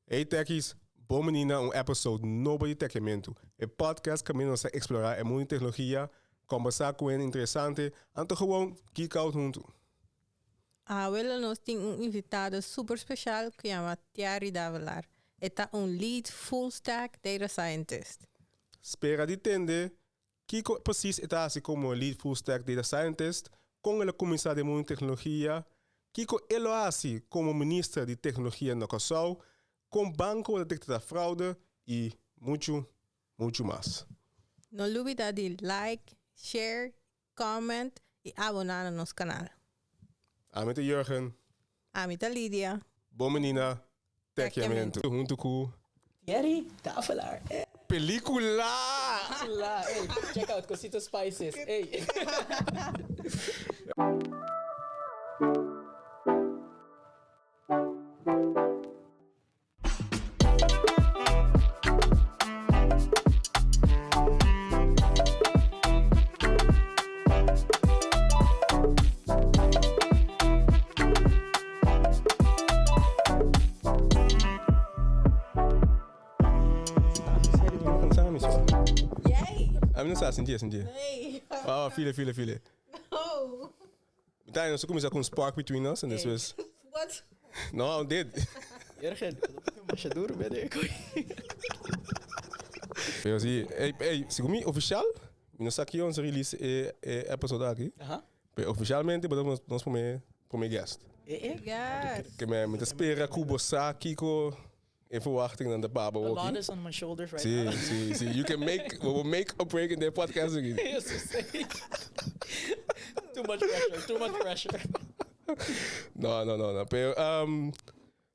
Hey techies, bon bini na un episode nobo di Techiamentu, e podcast kaminda nos ta eksplorá e mundu di teknologia, kombersá ku hende interesante, anto gewoon geek out huntu. Awe lo nos tin un invitado super special ku yama Thierry Davelaar. E ta un lead full stack data scientist. Spera di tende kiko precies e ta hasi komo lead full stack data scientist, kon el a kuminsá den mundu di teknologia, kiko e lo hasi komo minister di teknologia na Kòrsou, kon banko ta detektá fraude i muchu, muchu mas. No lubida di like, share Comment y abona na nos canal. Ami ta Jurgen. Ami ta Lydia. Bon menina Techiamentu. Huntu ku. Thierry Davelaar. Pelicula! Pelicula! Ey, check out Cosito Spices. Ey. Ami no sa sinti sinti. Oh, file, file, file. Mi ta nos cuminsa cu un spark between us en despues. What? No, I'm dead. Jurgen, masha duro ben de koe. Pero si, ey, ey, segun mi oficial, mi no sa ki ons release e, e episode aki. Aha. Pero oficialmente bo ta nos, nos prome, prome guest. Eh, eh. Yes. Ke me, mi ta spera ku bo sa kiko e verwachtingnan ta pa bo A lot aki. is on my shoulders right Si, now. si, si. You can make, we will make or break in the podcast aki. Yes, sí. Too much pressure, too much pressure. No, no, no, no. Pero, um,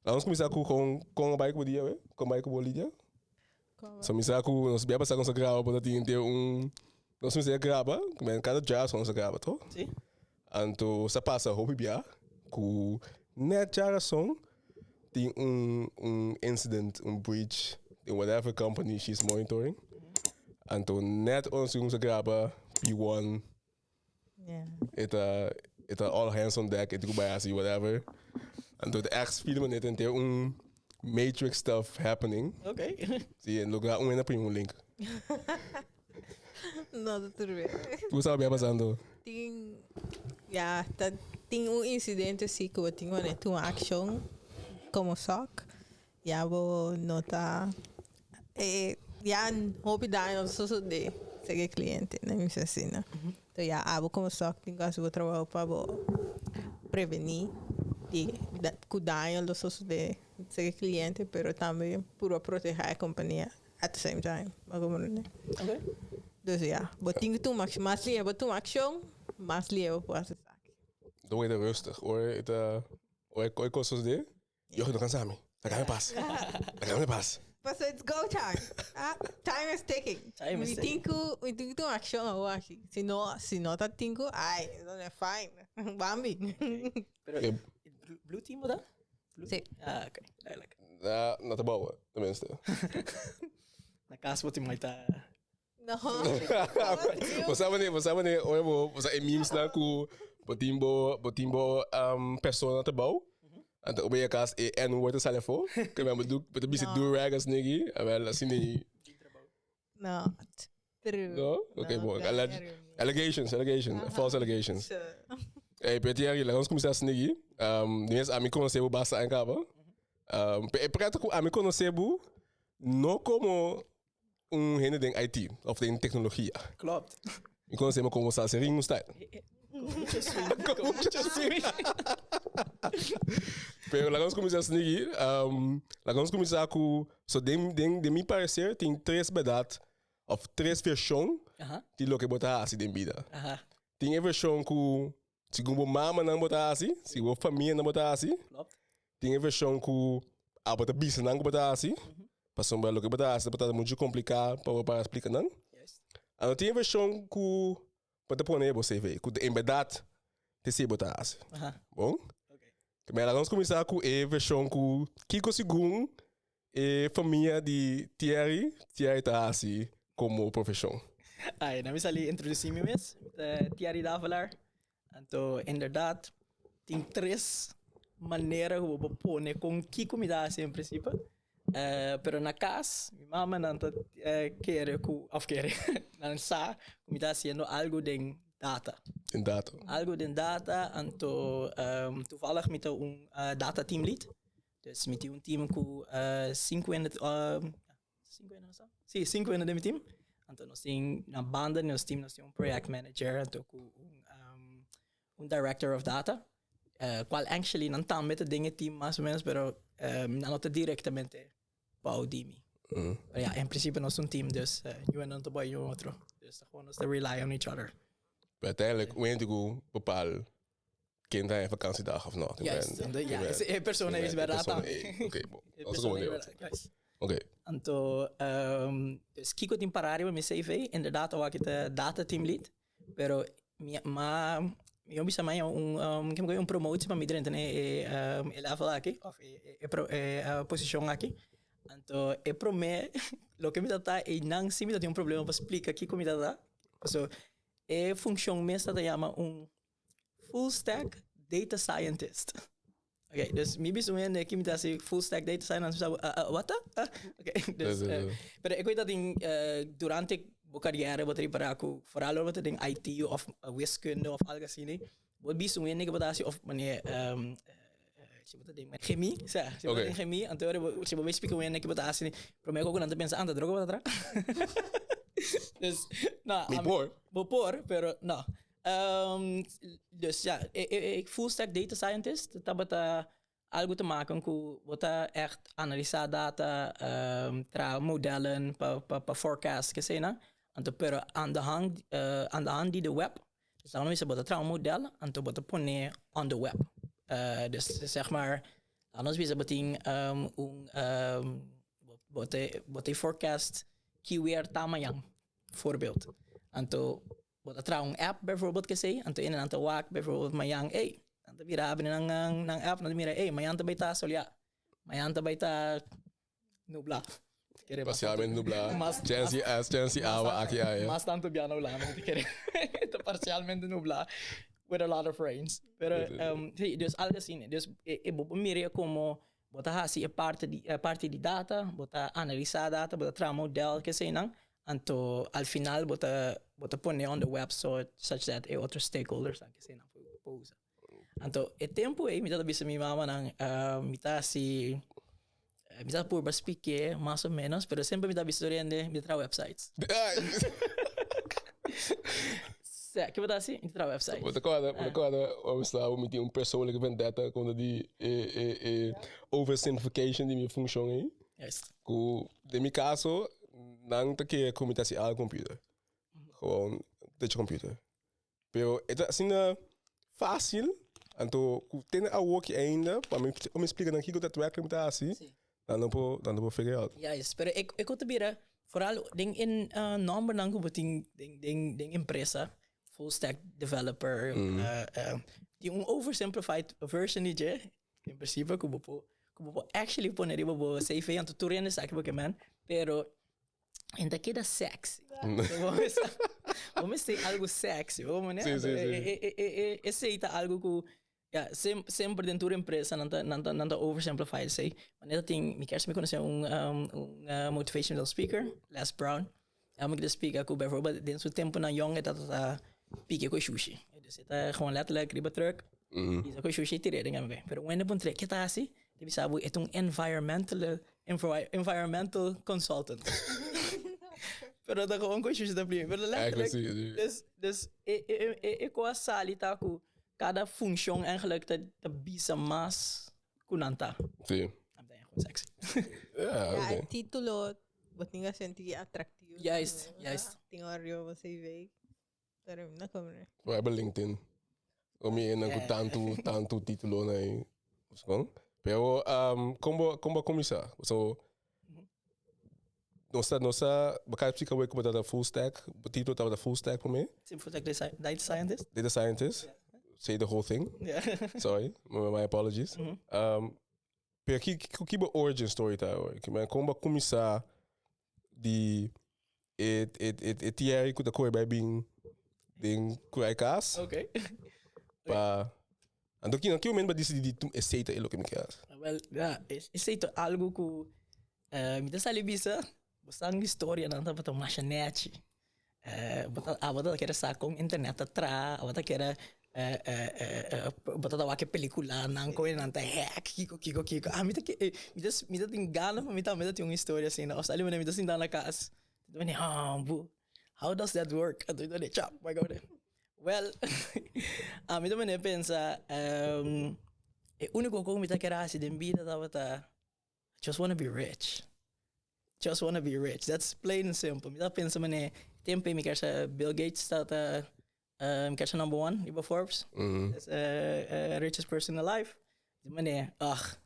laat ons kuminsá ku kon, kon a bai ku bo dia, we? Kon bai ku bo Lydia? So mi sa ku nos bia pasá nos a graba bo ta tin te un, nos mester a graba, men kada djaso nos a graba, to? Sí. Anto sa pasa hopi bia ku net djarason tin un un incident, un breach in whatever company she's monitoring. Anto net ora nos a graba P1 Yeah. e ta e ta all hands on deck, e tin ku bai hasi whatever. Anto ta echt film net enter un matrix stuff happening. Oké. Si, en logra un hende primi un link. No, ta tur bien. Ku sa bia pasando? Tin, ya, ta tin un incidente si ku bo tin ku tuma akshon komo SOC. Ya bo no ta e ya hopi daño ta sosodé serka e kliente, na mi bisa asina. Enton ya abo komo SOC tin ku hasi bo trabou pa bo prevení di ku daño lo sosodé serka e kliente, pero tambe purba protehá e kompania at the same time. Bo a komprende? Oké. Dus ya, bo tin ku tuma akshon. Mas lihe bo tuma akshon, mas lihe bo por hasi esaki. Don e ta rustig. Ora e ta, ora e kos sosodé, Yo no cansa mi. Laga mi pas. Laga mi pas. Paso it's go time. Ah, time is ticking. Time is Mi tin ku, mi tin ku tuma accion awor aki. Si no, si no ta tin ku, ai, no e fine. Bambi. Pero Eh. blue team bo ta? Blue Sí. team? Ah, oké. Duidelijk. Na, na te bouwen, tenminste. Na cas bo tin maita. No. Bo sa wanneer, bo sa wanneer, ora bo, bo sa e memes nan ku bo tin bo, bo tin bo um, persona te bou. Anto op je kas e N-word te sali afo. Ke men bedoel, bo ta bisa No. do-rag as nigga. Awel, asina ni. No. True. No? Oké, No, bon. dat Alleg erg niet. allegations, allegations, false allegations. Zo. Hey, pero Thierry, laat ons kuminsá snigi. Um, di mes, ami konosé bo basta en kaba. Um, pero e preto ku ami konosé bo, no komo un hende den IT of den tecnologia. Klopt. Mi conocemos como Salserin style. Con mucho swing. Con mucho swing. Pero laga nos cuminsa snigi. Um, laga nos cuminsa cu so den den den mi parecer tin tres verdad of tres version di loke bo ta haci den bida. Aha. Tin e version cu segun bo mamanan bo ta haci, segun bo famianan bo ta haci. Klopt. Tin e version cu abo ta bisa nan cu bo ta haci. Pasobra loke bo ta hasi ta muchu kompliká pa bo para splika nan. Anto tin e vershon ku bo ta pone bo CV, ku en bèrdat ta esei bo ta hasi. Bon? Mira, nos kuminsá ku e vershon ku kiko segun e famia di Thierry, Thierry ta hasi komo profeshon. Ai, na mi sali introdusí mi mes. Mi ta Thierry Davelaar. Anto inderdaad tin tres manera ku bo por pone kon kiko mi ta hasi en prinsipe. Pero na cas, mi mama nan ta kere cu, of kere, nan sa cu mi ta haciendo algo den data. Den data. Algo den data, anto toevallig mi ta un data team lead. Dus mi tin un team cu cinco hende, cinco hende nos ta? Si, cinco hende den mi team. Anto nos tin na banda di nos team nos tin un project manager anto cu un un director of data, cual actually nan tambe ta den e team mas o menos, pero nan no ta directamente bou di mi. Pero ja, en principio nos un team, dus yu nan ta bou yu otro. Dus ta gewoon nos ta rely on each other. Pero uiteindelijk, un hende cu bepaal ken ta en vakantiedag of no. Juist, ja, e persona is verdad tambe. Oké, bon. E persona is verdad, juist. Oké. Anto, dus kico tin para riba mi CV? Inderdaad, awor aki ta data team lead. Pero mi ma mi a bisa maya un um, kem un promotie pa mi drenta e e um, e level aki of e e e, pro, e uh, posicion aki. Anto e prome loke mi ta e nan si mi ta tin un problema pa splika kiko mi ta ta. So e funcion mes ta yama un full stack data scientist. Oké, dus mi bisa un hende ki mi ta hasi full stack data science, dan bisa uh, uh, wat? Uh, Oké, dus, uh, pero ik weet dat in, uh, durante bo carrière bo ta ripara ku vooral ora bo ta den IT of wiskunde of algo asina, bo bisa un hende ku bo ta hasi of manera um, si bo ta den chemie, sa, si bo ta den chemie, anto ora bo, si bo bai splika un hende ku bo ta hasi, prome ku nan ta pensa, ah, ta droga bo ta traha? Dus, no, Mi por. Bo por, pero no. Dus ja, e full stack data scientist tabata algo te maken ku bo ta echt analisá data, traha modellen pa pa forecast keseinan. Anto pero aan de hand aan de hand di de web, dus daarom bisa bo ta traha un model anto bo ta pone on the web. Dus zeg maar, laat nos bisa bo tin un bo ta bo ta forecast ki weer ta mañan, voorbeeld. Anto Bo ta traha un app bijvoorbeeld kesey, anto ene nan ta wak bijvoorbeeld mañan, ey, nan ta bira abri nan nan app, nan ta mira, ey, mañan ta bay ta soleá, mañan ta bay ta nublá. Kere mas Parcialmente nublá, mas chance di as, chance di awa aki aya. Mas tanto bia nublá, mi ta kere. Ta parcialmente nublá with a lot of rains. Pero, si, dus algo asina. Dus e bo por mira como bo ta hasi e parte di e parti di data, bo ta analisá data, bo ta traha model, keseynan, Anto al final bo ta bo ta pone on the web so such that e otro stakeholders nan kesei nan por usa. Anto e tempo ei mi tabata bisa mi mamanan mi ta hasi mi ta purba spik'é mas o menos pero semper mi ta bisa tur hende mi ta traha websites. Sa ke bo ta hasi? Mi ta traha websites. Bo ta kòrda bo ta kòrda ora mi staba mi tin un persoonlijke vendetta kontra di e e e oversimplification di mi funcion ei. Ku den mi kaso nan ta kere ku mi ta hasi algu computer. Gewoon touch computer. Pero e ta asina fácil, anto ku tene awoki ainda pa mi pa mi splika nan kiko daadwerkelijk mi ta hasi, nan no por nan no por figure out. Juist, pero e e ku ta bira vooral den e nombernan ku bo tin den den den empresa, full stack developer, tin un oversimplified version di dje. En principe ku bo por ku bo por actually pone riba bo CV anto tur hende sa ke bo ke men, pero en ta keda sexy. Bo mester bo mester algo sexy, bo mane? Sí, sí, sí. E e e e esei ta algo ku ya sem semper den tur empresa nan ta nan ta nan ta oversimplify esei. Manera tin mi kier mi konosé un un motivational speaker, Les Brown. E amo ki ta splika ku bijvoorbeeld den su tempunan yong e tabata piki ku shushi. Dus e ta gewoon letterlijk riba truck, pisa ku shushi i tir'é den kambia. Pero un hende puntr'é ke ta hasi, e ta bisa bo e ta un environmental environmental consultant. Pero ta gewoon ku shushi ta primi. Pero letterlijk, dus dus e e e kos a sali ta ku kada funshon eigenlijk ta ta bisa mas ku nan ta. Sí. Gewoon sexy. Ja, Ja, e titulo Bo tin a senti atractivo. Juist, juist. Tin un riba bo CV. Pero mi no come. We hebben LinkedIn. Om je in ku tantu, tantu título na aí. Kon? Pero um, como como começar? So nos ta nos ta baka explica we como ta full stack, título tava full stack por mim. Sim, full stack data scientist. Data scientist. Say the whole thing. Yeah. Sorry, my, my apologies. Um, Pero ki, ki, ki bo origin story ta hoor? Ki men kon ba kuminsá di e, e, e, e Thierry ku ta kore bai bin den kurai kas Oké. pa Anto ki, na ki momento ba disidí di tum esei ta e loke mi ke hasi? Wel, ja, esei ta algo ku. Mi ta sali bisa, bo sa un historianan tabata masha nechi. Bo ta abo ta kere sa kon internet ta traha, abo ta kere bo ta wak e peliculanan kon nan ta hack kiko kiko kiko. Ami ta ke mi ta mi ta tin gana pa mi tambe ta tin un historia asina of sali manera mi ta sinta na kas mi ta mane hambu how does that work? Anto mi ta mane chap bai kòrda. Well ami ta mane pensa e uniko kon mi ta kere hasi den bida tabata Just wanna be rich. Just wanna be rich. That's plain and simple. Mi ta pensa mane tempo mi kier sa Bill Gates ta ta uh, mi kier sa number one riba Forbes. Mm. As, uh, uh, richest person alive. Di mane, ach,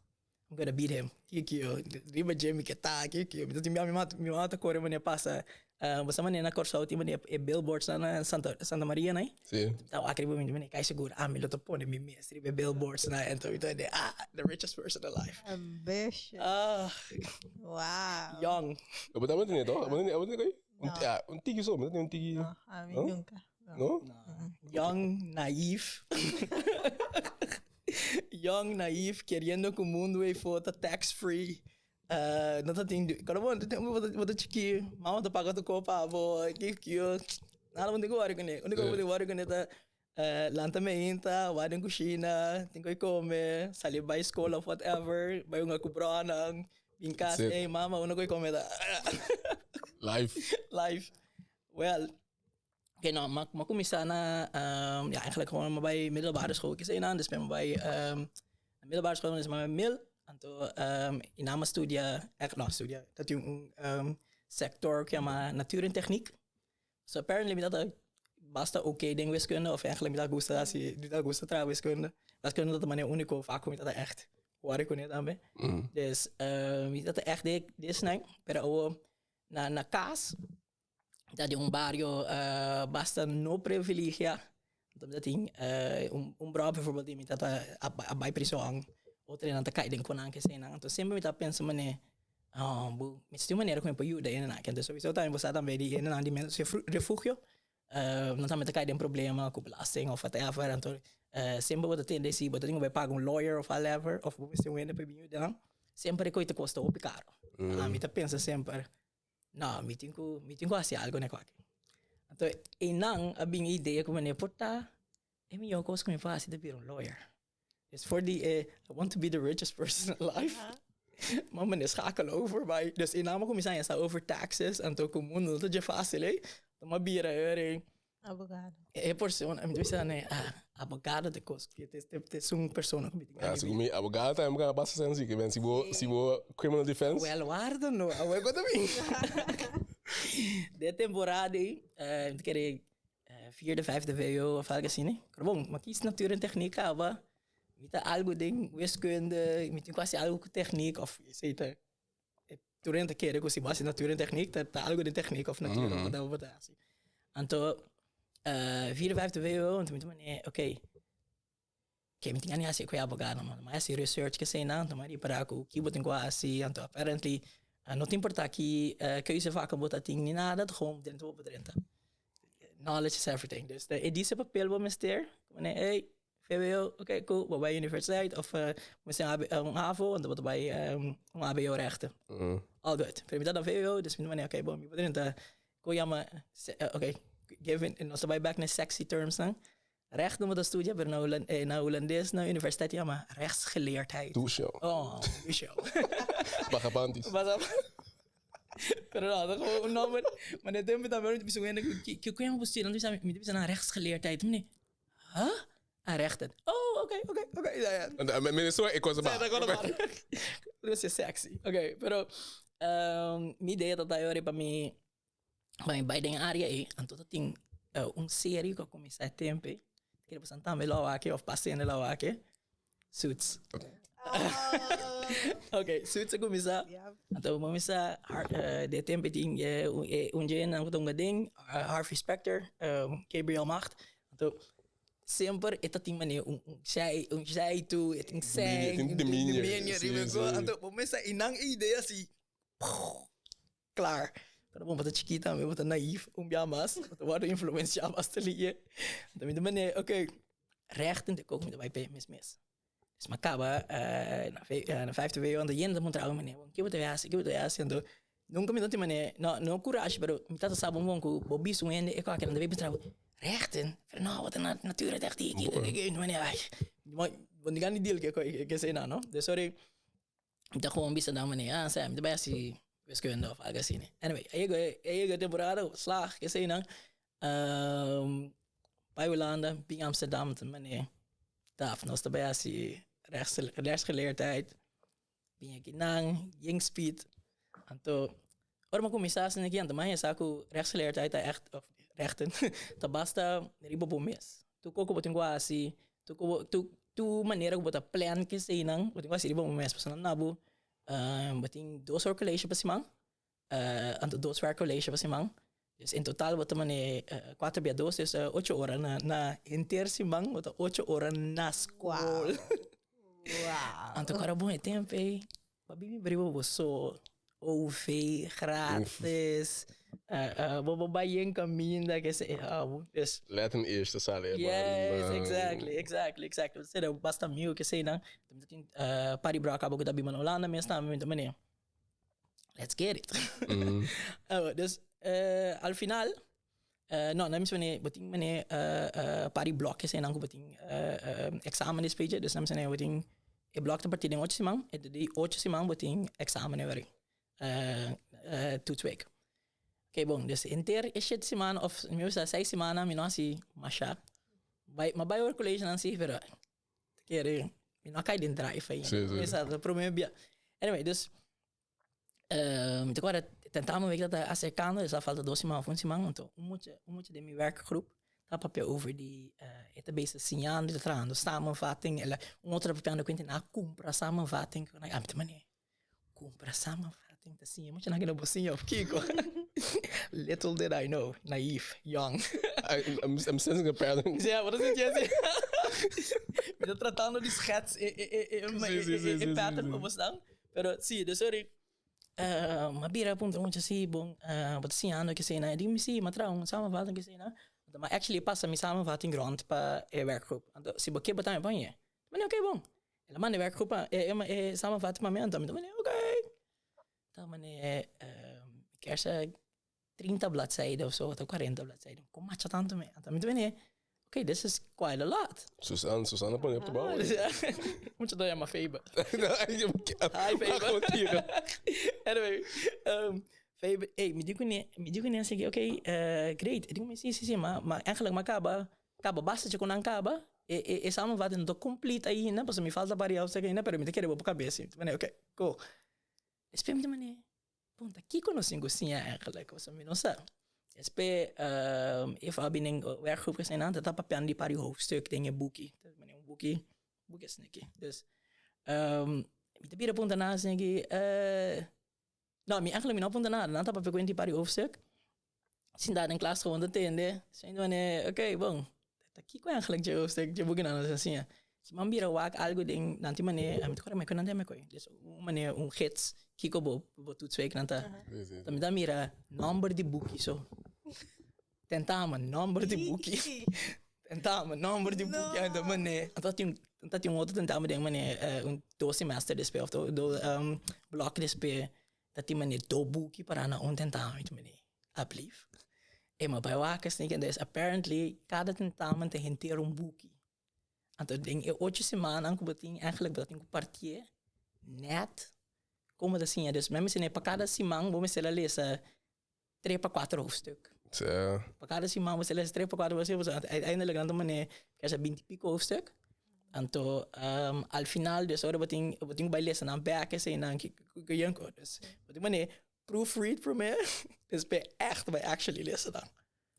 I'm gonna beat him. Kikio, riba Jimmy ke ta, kikio. Mi ta mi mi mi mata kore mane pasa. Uh, basta mane na Kòrsou tin mane e billboards na na Santa Santa Maria nai. Sí. Ta wak riba mi mane kai sigur, ah, mi lo ta pone mi mes riba e billboards na en to mi ta ah, the richest person alive. Ambition. Ah, Wow. young. Abo tambe tene toch? Abo tene, abo tene koi? Un, No. ah, un tiki so, mi ta tene un tiki. No, ami No? nunca. No. No? Young, naïef. Young, naïef, queriendo ku mundu ei for ta tax free. Uh, no ta tin, kada bon, bo ta chiki, mama ta paga tu kopa bo, kikio. Nada bo tin ku worry kuné. Úniko ku bo tin ku worry kuné ta uh, lanta meinta, wak den kushina, tin ku kome, sali bai skol of whatever, bai hunga ku bronan, bin kas, That's it. hey mama, unda ku kome ta. Life. Life. Well, Oké, nou, ma, ma kuminsá na, um, ja, eigenlijk gewoon ma bai middelbare school kisei nan, dus ma bai um, na middelbare school, dus ma bai mil, anto um, i na ma studia, echt, no, studia, dat tin un um, sector ku yama natuur en techniek. So apparently mi tata basta oké den wiskunde, of eigenlijk mi tata gusta hasi, mi tata gusta traha wiskunde. Wiskunde ta manera úniko vak ku mi tata echt wòrdu kuné tambe. Dus um, mi tata echt de desnan, pero awo na na kas Ta di un bario basta no privilegia. Anto mi ta tin un un bròder bijvoorbeeld di mi tata a bai prison, otronan ta kai den konan kesenan. Anto semper mi ta pensa manera, oh bo mester tin un manera ku mi por yuda e hendenan aki. Anto souiso tambe bo sa tambe di e hendenan di menos refugio nan tambe ta kai den problema ku belasting of whatever. Anto semper bo ta tende si bo ta tin ku bai paga un lawyer of whatever of bo mester un hende pa bin yuda nan, semper e kos ta kosta hopi karo. Ami ta pensa semper. No, mi tin ku, mi tin ku hasi algo na kwaki. Anto einan a bin e idea ku mane por ta e mihó kos ku mi por hasi ta bira un lawyer. Dus for di e I want to be the richest person alive, ma mane schakel over bai. Dus einan mi a kuminsá haña sa over taxes, anto ku mundu no ta dje fásil ei. Anto mi a bira e Abogado. E persona, mi ta bisa ne, ah, abogado ta kos ku te te te un persona ku mi tin Ah, segun mi, abogado tambe gana basta sen si, ke ben si bo si bo criminal defense. Wel warda no, awor ku ta bin. De temporada ei, mi ta kere vierde, vijfde vwo of algo asina. Pero bon, mi a kies natuur en techniek kaba. Mi ta algo den wiskunde, mi tin ku hasi algo ku techniek of esei ta Tur hende ta kere ku si bo hasi natuur en techniek ta ta algo den techniek of natuur of whatever bo ta hasi. Anto vierde vijfde vwo anto mi ta manera oké ke mi tin gana di hasi ku e abogado man. Mi a hasi research kesenan anto mi a ripara ku ki bo tin ku hasi anto apparently no ta importa ki keuzevakken bo ta tin ni nada ta gewoon drenta bo por drenta. Knowledge is everything. Dus e dice papel bo mester manera ey VWO, oké, cool. Bo bai universiteit of mester un havo, want bo ta bai un HBO rechten. All good. Pero mi ta na VWO, dus mi ta manera, oké, bon, mi por drenta, ko yama, oké, give me, nos ta bai back na sexy terms nan. Rechten bo ta studia, pero na Holan, na Holandes na universiteit yama rechtsgeleerdheid. Douche. Oh, douche. Baja panties. Baja Pero no, ta gewoon un nomber. Maar na e tempo tambe mi ta bisa un hende, ki ku yama bo studia? Nan ta bisa mi, mi ta bisa nan rechtsgeleerdheid. Mi Huh? Ah, rechten. Oh, oké, oké, oké. Ja, ja. En mi so e cosa ba. Sí, ta ba. Dat is sexy. Oké, pero mi idea ta ta yori pa mi pa mi bai den área ei, anto ta tin un serie ku a kuminsá e tempu ei. Kere boso tambe lo wak of pasa hende lo wak Suits. Oké, Suits a kuminsá. Anto bo kuminsá den e tempu ei tin un dje nan ku ta hunga den, Harvey Specter, Gabriel Macht. Anto semper e ta tin manera un un zij un zij toe, e tin Demeanor, zijn, tin demeanor, demeanor, sí, riba sí. Anto bo mester i nan idea si klaar. Pero bon, bo ta chikito tambe, bo ta naïef un bia mas, bo ta wòrdu influensiá basta lihe. Anto mi ta manera, oké, rechten te kook mi ta bai p'e mes mes. Dus m'a kaba na vijfde vwo anto yendo ta puntra mi mane, ke bo ta hasi, ke bo ta hasi? Anto nunka mi no tin mane, no no kurashi pero mi tata sa bon bon ku bo bisa un hende e kòke nan ta bin puntra bo, rechten? Pero no bo ta na natuur recht di ki ki ki mane ai bo no gana di deal ku e esei nan no. Dus ora mi ta gewoon bisa nan mane, ah sa mi ta bai hasi wiskunde of algo asina. Anyway a yega a yega e temporada slag ke esei nan bai Hulanda bin Amsterdam ta mane taf nos ta bai hasi rechtsgeleerdheid bin aki nan yen speed anto ora mi a kuminsá asina aki anto mi a hesa ku rechtsgeleerdheid ta ègt of rechten ta basta riba bo mes tur kos ku bo tin ku hasi tur ku bo tur manera ku bo ta plan keseinan bo tin ku hasi riba bo mes pasobra nan na bo bo tin dos or colegio pa siman Anto dos werkcollege pa siman. Dus in total bo ta mane cuater bia dos, dus ocho ora na na henter siman bo ta ocho ora na school. Wow. Anto kora bon e tempo ei, bo a bibi riba bo so, OV gratis, bo bo bai yen caminda ke se, dus. Let een eerste sali e Yes, exactly, exactly, exactly. Sera basta amigo ke eseinan. Mi ta tin par di bròka abo ku ta biba na Hulanda mes tambe, mi ta mane. Let's get it. Oh, dus eh, al final, eh, no, nan mene, bo tin mene eh, eh, par di blokjes en dan ku bo tin eh, eh, examen después, dus nan mene bo tin e blok ta partir den ocho siman, en di ocho siman bo tin examen weer. Eh, eh, toetsweek. Oké, bon, dus henter e shete siman of mi bisa seis simannan mi no hasi masha. Bai, ma bai hoor college nan si, pero Kere, mi no a kai den drive ahí. Sí, sí. Esa ta prome bia. Anyway, dus, mi ta acorda tentamen week dat ta acercando, dus a falta dos siman of un siman, anto un mucha, un mucha den mi werkgroep ta papia over di, e ta bezig siñando, e ta trahando samenvatting, el a, un otro ta papiando cu hende nan a cumpra samenvatting, ami ta mane, Cumpra samenvatting ta siña mucha nan keda bo siña of kiko. Little did I know, naïef, young. I'm, I'm sensing a pattern. Ja, wat is het jij Mi ta tratando di schets e, e, e, e, Sí, sí, sí, e, e sí, pattern sí, pa sí. bo staan. Pero sí, dus sorry. Ma bira puntra mucha sí, bon, bo ta siñando ke esei nan. E di mi sí, m'a traha un samenvatting ke esei nan. Ma actually pasa mi samenvatting rond pa e werkgroep. Anto si bo ke bo tambe pon ye. Mi di oké bon. El a manda e werkgroep pa e e samenvatting pa mi anto mi ta manda oké. Ta manda kersa 30 bladzijden of zo, of 40 bladzijden. Kon macha tanto me. Anto mi ta manda oké, this is quite a lot. Susan, Susan a pone op de bouw. Mucha ta yama Febe. Hi Febe. Anyway, Febe, hey, mi di kuné, mi di kuné así oké, great. E di kuné si, si, si, ma, ma eigenlijk m'a kaba Kaba basta dje ku nan kaba, e e e samenvatting no ta complete ainda, pasobra mi falta varios hoofdstuk ainda, pero mi ta kere bo pa kabes. Mi ta mane, oké, cool. Despues mi ta mane, punta, kiko nos tin ku siña eigenlijk? Pasobra mi no sa. Despues e a bini den werkgroep esei nan, ta ta papiando di par di hoofdstuk den e buki. Ta mane un buki, buki esei aki. Dus, mi ta bira punta nan esei aki, No, mi eigenlijk mi no punta nada. Nan ta papia ku di par di hoofdstuk. Sinta den klas gewoon ta tende. Sin wanneer, oké, bon. Ta kiko eigenlijk dje hoofdstuk, dje boek nan a siña. Si man bira wak algo den nan tin manera, mi ta kore mi nan tin koe. Dus un manera, un gids, kiko bo bo toetsweek nan ta. Ta mi ta mira nomber di boeki so. Tentamen, nomber di boeki. Tentamen, nomber di boeki. Anto manera, anto tin anto tin un otro tentamen den manera un dos semester despues of do blok despues ta tin manera do boeki para na un tentamen. Mi ta Alblief. E ma bai wak esaki entonces apparently kada tentamen ta henter un buki. Anto den e ocho simannan ku bo tin eigenlijk bo ta tin ku partié nèt komo ta siña. Dus men mester pa kada siman bo mester a lesa tres pa kuater hoofdstuk. Pa kada siman bo mester lesa tres pa kuater hoofdstuk pasobra uiteindelijk nan ta manera kesa binti piko hoofdstuk. Anto al final dus ora bo tin bo tin ku bai lesa nan bèk eseinan ku ku dus bo tin manera Proofread promé, despues echt bai actually lesa nan.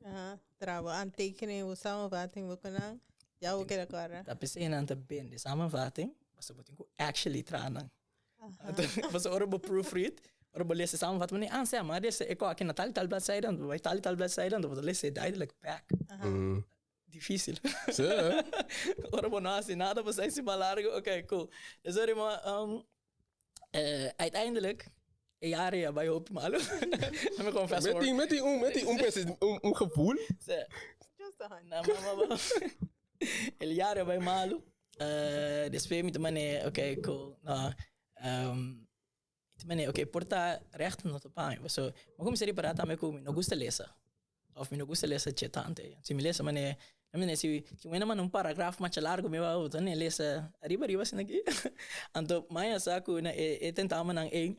Aha, trabo aantekening bo samenvatting bo ku nan, ya bo keda kòrda. Ta p'esei nan ta bende samenvatting, pasobra bo tin ku actually traha nan. Anto, pasobra ora bo proofread, ora bo lesa e samenvatting, bo di, ah, sè, m'a lesa e kòki na tal i tal bladzijde, anto bo bai tal i tal bladzijde, anto bo ta lesa e duidelijk bèk. Difícil. Sí. Ora bo no hasi nada, bo sa siman largo, ok, cool. Dus ora mi, uiteindelijk, e jaren a bai hopi malo. Let me gewoon fast Met die, forward. met die, un, met die un, un, un gevoel. Sí. Just a hunch. Na, ma, ma, ma. El jaren a bai malo. Despues mi ta mane, ok, cool. No, mi ta mane, ok, por ta rechten no ta pa mi. Paso, mi a cuminsa ripara tambe cu mi no gusta lesa. Of mi no gusta lesa che tanto. Si mi lesa mane, mi mane si si un hende manda un paragraf masha largo mi wou ta lesa ariba ariba asina aki. Anto maya sa cu na e e tentamennan ey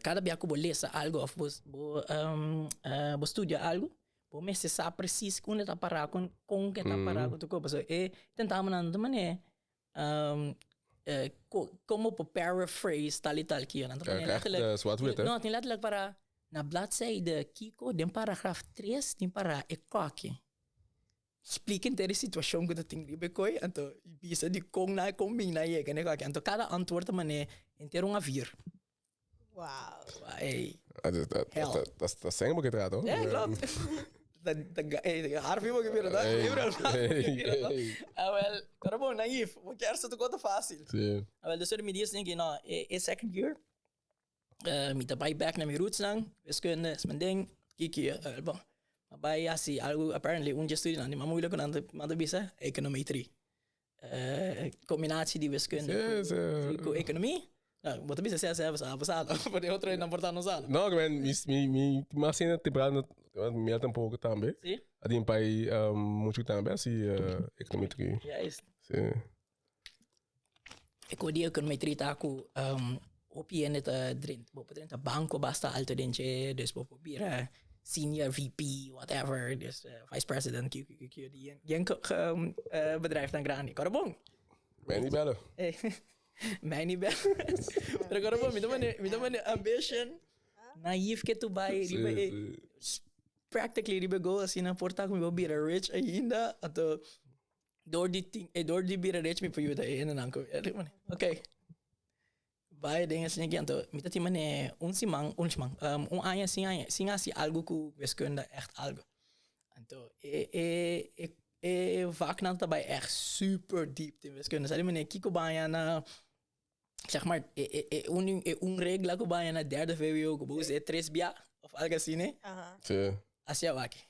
cada bia cu bo lesa algo of bo bo bo studia algo bo mester sa precies unda ta para con con ke ta para cu tur cos pasobra e tentamennan ta mane como por paraphrase tal y tal kiyo nan ta pone letterlijk no tin letterlijk para na bladzijde kiko den paragraf tres tin para e koki splika henter e situacion cu ta tin riba e koe anto bisa di con nan a combina yega na e koki anto cada antwoord ta mane henter un avir. Wow. Ey. Hell. Ta seng bo ke trata. Ja, klopt. Harvey bo ke bira ta. Ah wel, pero bon, naïef. Bo kier sa tu kota fácil. Sí. Ah wel, dus mi dies denk no, e second year, mi ta bai back na mi roots nan, wiskunde is mijn ding. Kiki, eh, bon. Ma bai hasi algo, apparently un dje studie nan, di mas moeilijk ku nan ta bisa, econometrie. Combinatie di wiskunde ku economie. Nou, bo ta bisa sea sea sa sa no, por e otro nan por ta no sa. No, men mi mi mi mas sena temprano mi al tampoco tambe. Sí. A tin pai mucho tambe así econometrie. Juist. Sí. E ko di econometrie ta ku hopi hende ta drenta, bo por drenta banco basta alto den dje, dus bo por bira senior VP, whatever, dus vice president, Q, Q, Q, Q, di yen bedrijfnan grandi. Kòrda bon. Mij niet bellen. Mij niet bellen. Pero kòrda bon, mi ta manda, mi ta manda ambition, naïef ke tu bai riba e, practically riba e goal asina por ta ku mi por bira rich ainda, anto Door di tin e door di bira rich mi por yuda e hendenan ku ok bai den esei aki anto mi ta tin manera un siman un siman un aña sin aña sin hasi algu ku wiskunde ègt algu anto e e e vaknan ta bai ègt super diep den wiskunde sa di manera kiko bo haña na sèg mar e e e un e un regla ku bo haña na derde vwo ku bo usa e tres bia òf algu asina Si hasi awaki.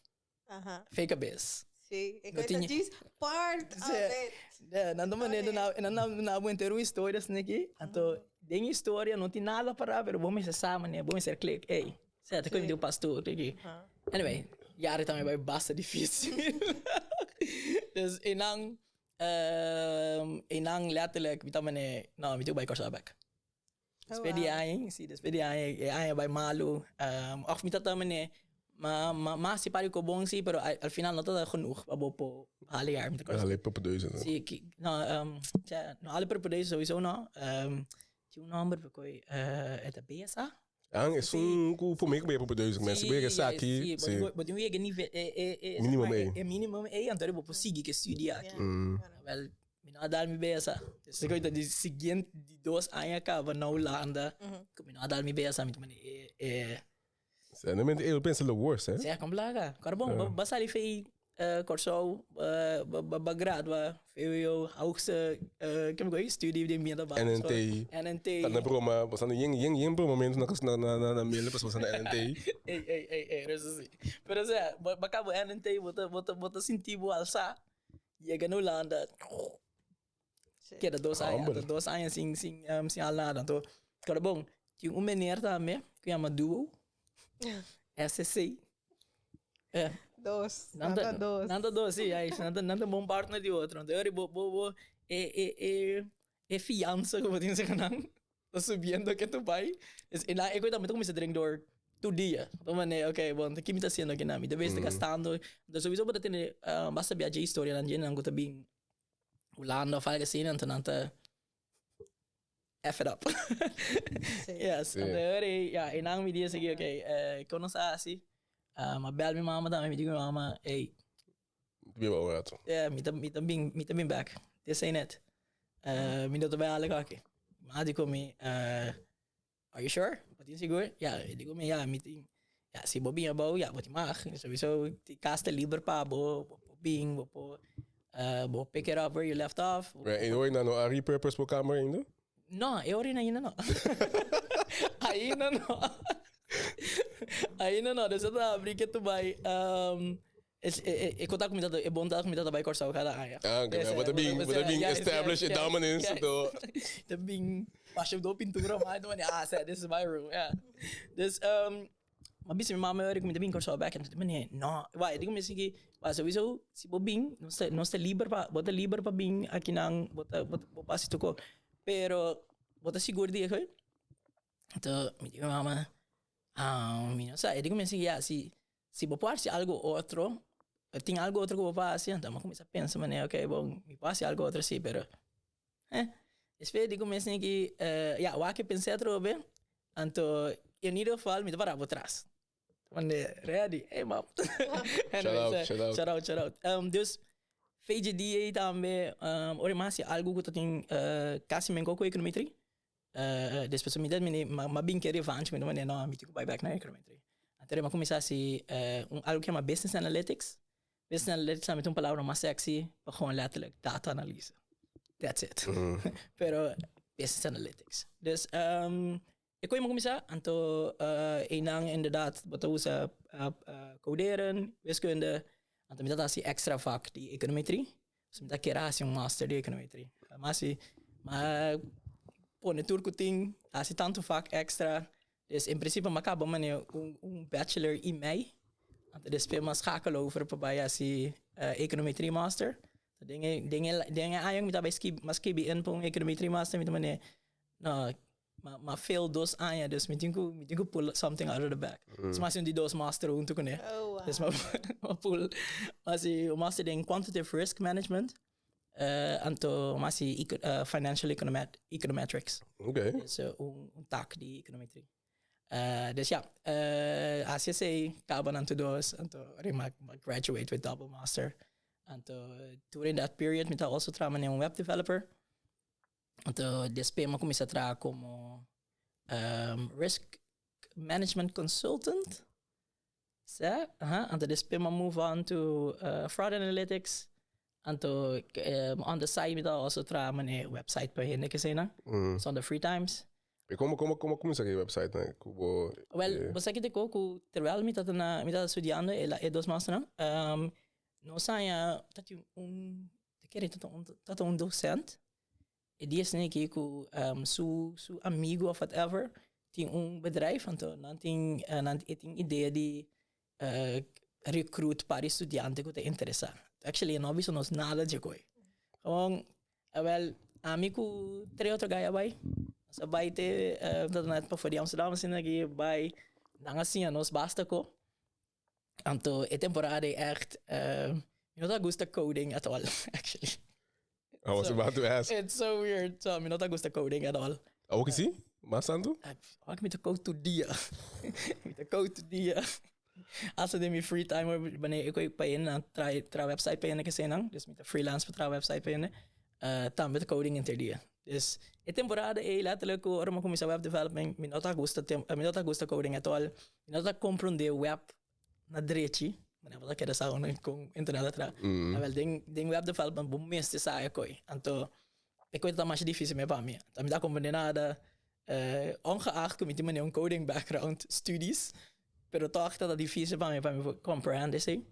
Fake cabes. Sí, e No ta tin- djis part of Sí. it. Ja, nan ta manera na nan na na bo henter un historia asina aki. Anto den historia no tin nada para, pero bo mester sa manera, bo mester klik, ey, seta ku mi di un pastor aki. Anyway, yari tambe bai basta dificil. Dus einan, einan letterlijk mi ta manera, no, mi tin ku bai Kòrsou bèk. Despues di aña, si, despues di aña, e aña bai malu. Of mi ta mane, ma, ma, ma si pari ko bon si, pero al final no ta genoeg pa bo por hale jaar. Mi ta kòrda. Hale propedeuse. Si, ki, no, tja, no hale propedeuse sowieso no. Tin un nòmber pa koi, e ta BSA? Ah, esun ku promé ku bo propedeuse, men si bo yega esaki, si. Bo tin ku yega e nivel, e, e, e, Minimum ei. E minimum ei, anto bo por sigui ku e studie aki. Wel, Mi no a dal mi besa. Despues ku ta di siguiente di dos aña kaba na Hulanda, ku mi no a dal mi besa, mi ta manda e e. Sinceramente, eu pensa lo worst, eh? Sea, kon plaga. Kòrda bon, bo a sali fei Kòrsou, bo a gradua VWO, hoogste, kiko mi studie den middelbare NNT. NNT. Ta na broma, bo sa na yen yen yen bromamentu na na na na mele pasobra bo sa na NNT. Ey, ey, ey, ey, eso si. Pero osea, bo a kaba NNT, bo ta bo ta bo ta sinti bo alsá. Yega na Hulanda, keda dos aña, Hombre. anto dos aña sin, sin, um, sin haal nada. Anto, kòrda bon, tin un meneer tambe ku yama Duo, SSC. Eh, Dos. nan Nan ta, ta dos. nan ta dos, sí, ai, nan ta, nan ta bon partner di otro. Anto, ori bo, bo, bo, e, e, e, e fiansa ku bo tin serka nan, ta subiendo ke tu bai. Es, e na, e koe tambe ta kuminsá drink door tur dia. Ta manera, ok, bon, ki mi ta hasiendo aki nan? Mi ta bes ta gastando. Entonces sowieso bo ta tene basta bia dje historianan dje nan ku ta bin Hulanda of algo asina, anto nan ta F it up. Yes, Sí. anto ora, ya, e nan mi di esaki, ok, kon nos a hasi? Mi a bel mi mama tambe, mi di ku mi mama, ey, Biba un rato. Yeah, mi ta, mi ta bin, mi ta bin back. This ain't it. Mi no ta bai algo aki. Ma di ku mi, are you sure? Bo tin sigur? Ya, e di ku mi, ya, mi tin, ya, si bo bin abou, ya, bo tin mag. Sowieso, di kas ta liber pa bo, bo por bin, bo por, bo por pick it up where you left off. Right, en hoy nan no a repurpose bo kamer ainda? No, e ora ainda no. Ainda no. Ainda no. Dus e ta abri ke tu bai. E konta ku mi ta, e bon ta ku mi ta bai Kòrsou kada aña. Ah, oké. Bo ta bin, bo ta bin establish e dominance do. Ta bin basha do pintura mas, ta ah, sè, this is my room, yeah. Dus, m'a bisa mi mama ora ku mi ta bin Kòrsou bèk, anto ta mane, no, wak, e di ku mi esaki, wak, souiso si bo bin, nos ta, nos ta liber pa, bo ta liber pa bin akinan, bo ta, bo por hasi tur kos, pero bo ta sigur di esei? Anto mi di mi mama, ah, mi no sa, e di ku mi esaki, ya, si Si bo por hasi algo otro, tin algo otro ku bo por hasi, anto mi a kuminsá pensa manera, ok, bon, mi por hasi algo otro si, pero eh, despues di kuminsá aki, ya, wak e pens'é atrobe, anto en ieder geval mi ta pará bo tras. Mande ready, ey mam. Shout out, shout out. Shout out, shout out. Dus, fecha di ei tambe, ora mi hasi algo ku ta tin kasi men koko econometrie, Despues mi ta mini m'a bin ke revanche mi ta manda no mi tin ku bai bek na econometrie. Anto mi a kuminsá hasi un algu ku yama business analytics. Business analytics tambe ta un palabra mas sexy pa gewoon letterlijk data analyse. That's it. Pero business analytics. Dus e koe mi a kuminsá anto einan inderdaad bo ta usa coderen, wiskunde, anto mi ta hasi extra vak di econometrie. So mi ta kere hasi un master di econometrie. Ma si m'a pone tur ku tin, hasi tantu vak extra. Dus in principe m'a kaba mane un un bachelor i mei. Anto despues m'a schakel over pa bai hasi econometrie master. Den e den e den e aña ku mi ta bai skibi m'a skibi in pa un econometrie master mi ta mane no M'a fail dos aña, dus mi tin ku mi tin ku pull something out of the bag. Dus m'a hasi un di dos master huntu kuné. Oh, wow. Dus m'a m'a pull m'a hasi un master den quantitative risk management, anto m'a hasi financial econometrics. Oké. Dus un un tak di econometrie. Dus ja, hasi esei, kaba nan tur dos, anto m'a graduate with double master. Anto during that period mi ta also traha manera un web developer. Anto despues mi a cuminsa traha como risk management consultant. Sa, aha. Anto despues mi a move on to fraud analytics. Anto on the side mi ta also traha mane website pa hende keseinan. So on the free times. Y como como como a cuminsa cu e website nan cu bo Wel, bo sa kiko cu terwijl mi tabata na mi tabata studiando e dos masternan, nos haña ta tin un Ta kere ta un ta ta un docent e dia esei aki ku su su amigo of whatever tin un bedrijf anto nan tin nan e tin idea di recruit par di studiante ku ta interesa. Actually e no a bisa nos nada dje koi. Gewoon awel ami ku tres otro guy a bai nos a bai te ta net pafo di Amsterdam asina aki bai nan a siña nos basta ko. Anto e temporada ei echt, mi no ta gusta coding at all, actually. I was about to ask. It's so weird. So, mi no ta gusta coding at all. Awor ki si? Mas tantu? Awor ki mi ta code tur dia. Mi ta code tur dia. Hasta den mi free time, wanneer ik oik pa hende traha traha website pa hende kesenan, dus mi ta freelance pa traha website pa hende, tambe ta coding henter dia. Dus e temporada ei letterlijk ku ora mi a kuminsá web development, mi no ta gusta mi no ta gusta coding at all. Mi no ta komprondé web na drechi, manera bo ta kere sa unda kon internet ta traha. Awel den den web development bo mester sa e koi. Anto e koi ta masha dificil me pa mi. Anto mi ta komprondé nada. Ongeacht ku mi tin manera un coding background studies, pero tòg ta dificil pa mi pa mi por comprehend esei.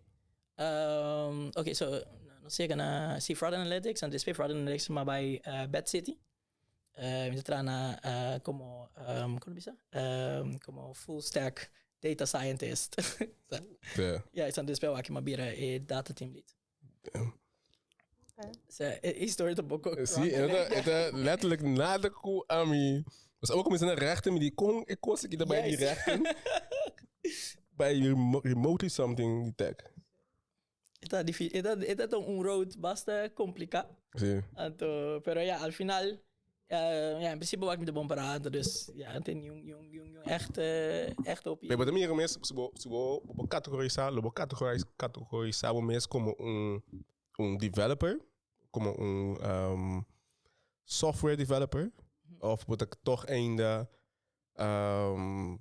Ok so nos yega na si fraud analytics, anto despues fraud analytics mi a bai BetCity. Mi ta traha na komo komo ta bisa komo full stack data scientist. Ya esnan despues awor aki mi a bira e data team lead. So e historia ta un poko Si, e ta e ta letterlijk nada ku ami. Pues abo kuminsá na rechten mi di kon e kos aki ta bai di rechten bai remotely something di tech. E ta difi e ta e ta un road basta kompliká. Sí. Anto, pero ya, al final, ya, en principe wak mi ta bon pará, anto dus, ya, no tin niun, niun, niun, niun echt, echt hopi. Pero bo ta mira mes, si bo, si bo, bo por kategorisá, lo bo kategoris, kategorisá bo mes komo un, un developer, komo un software developer, òf bo ta tòg ainda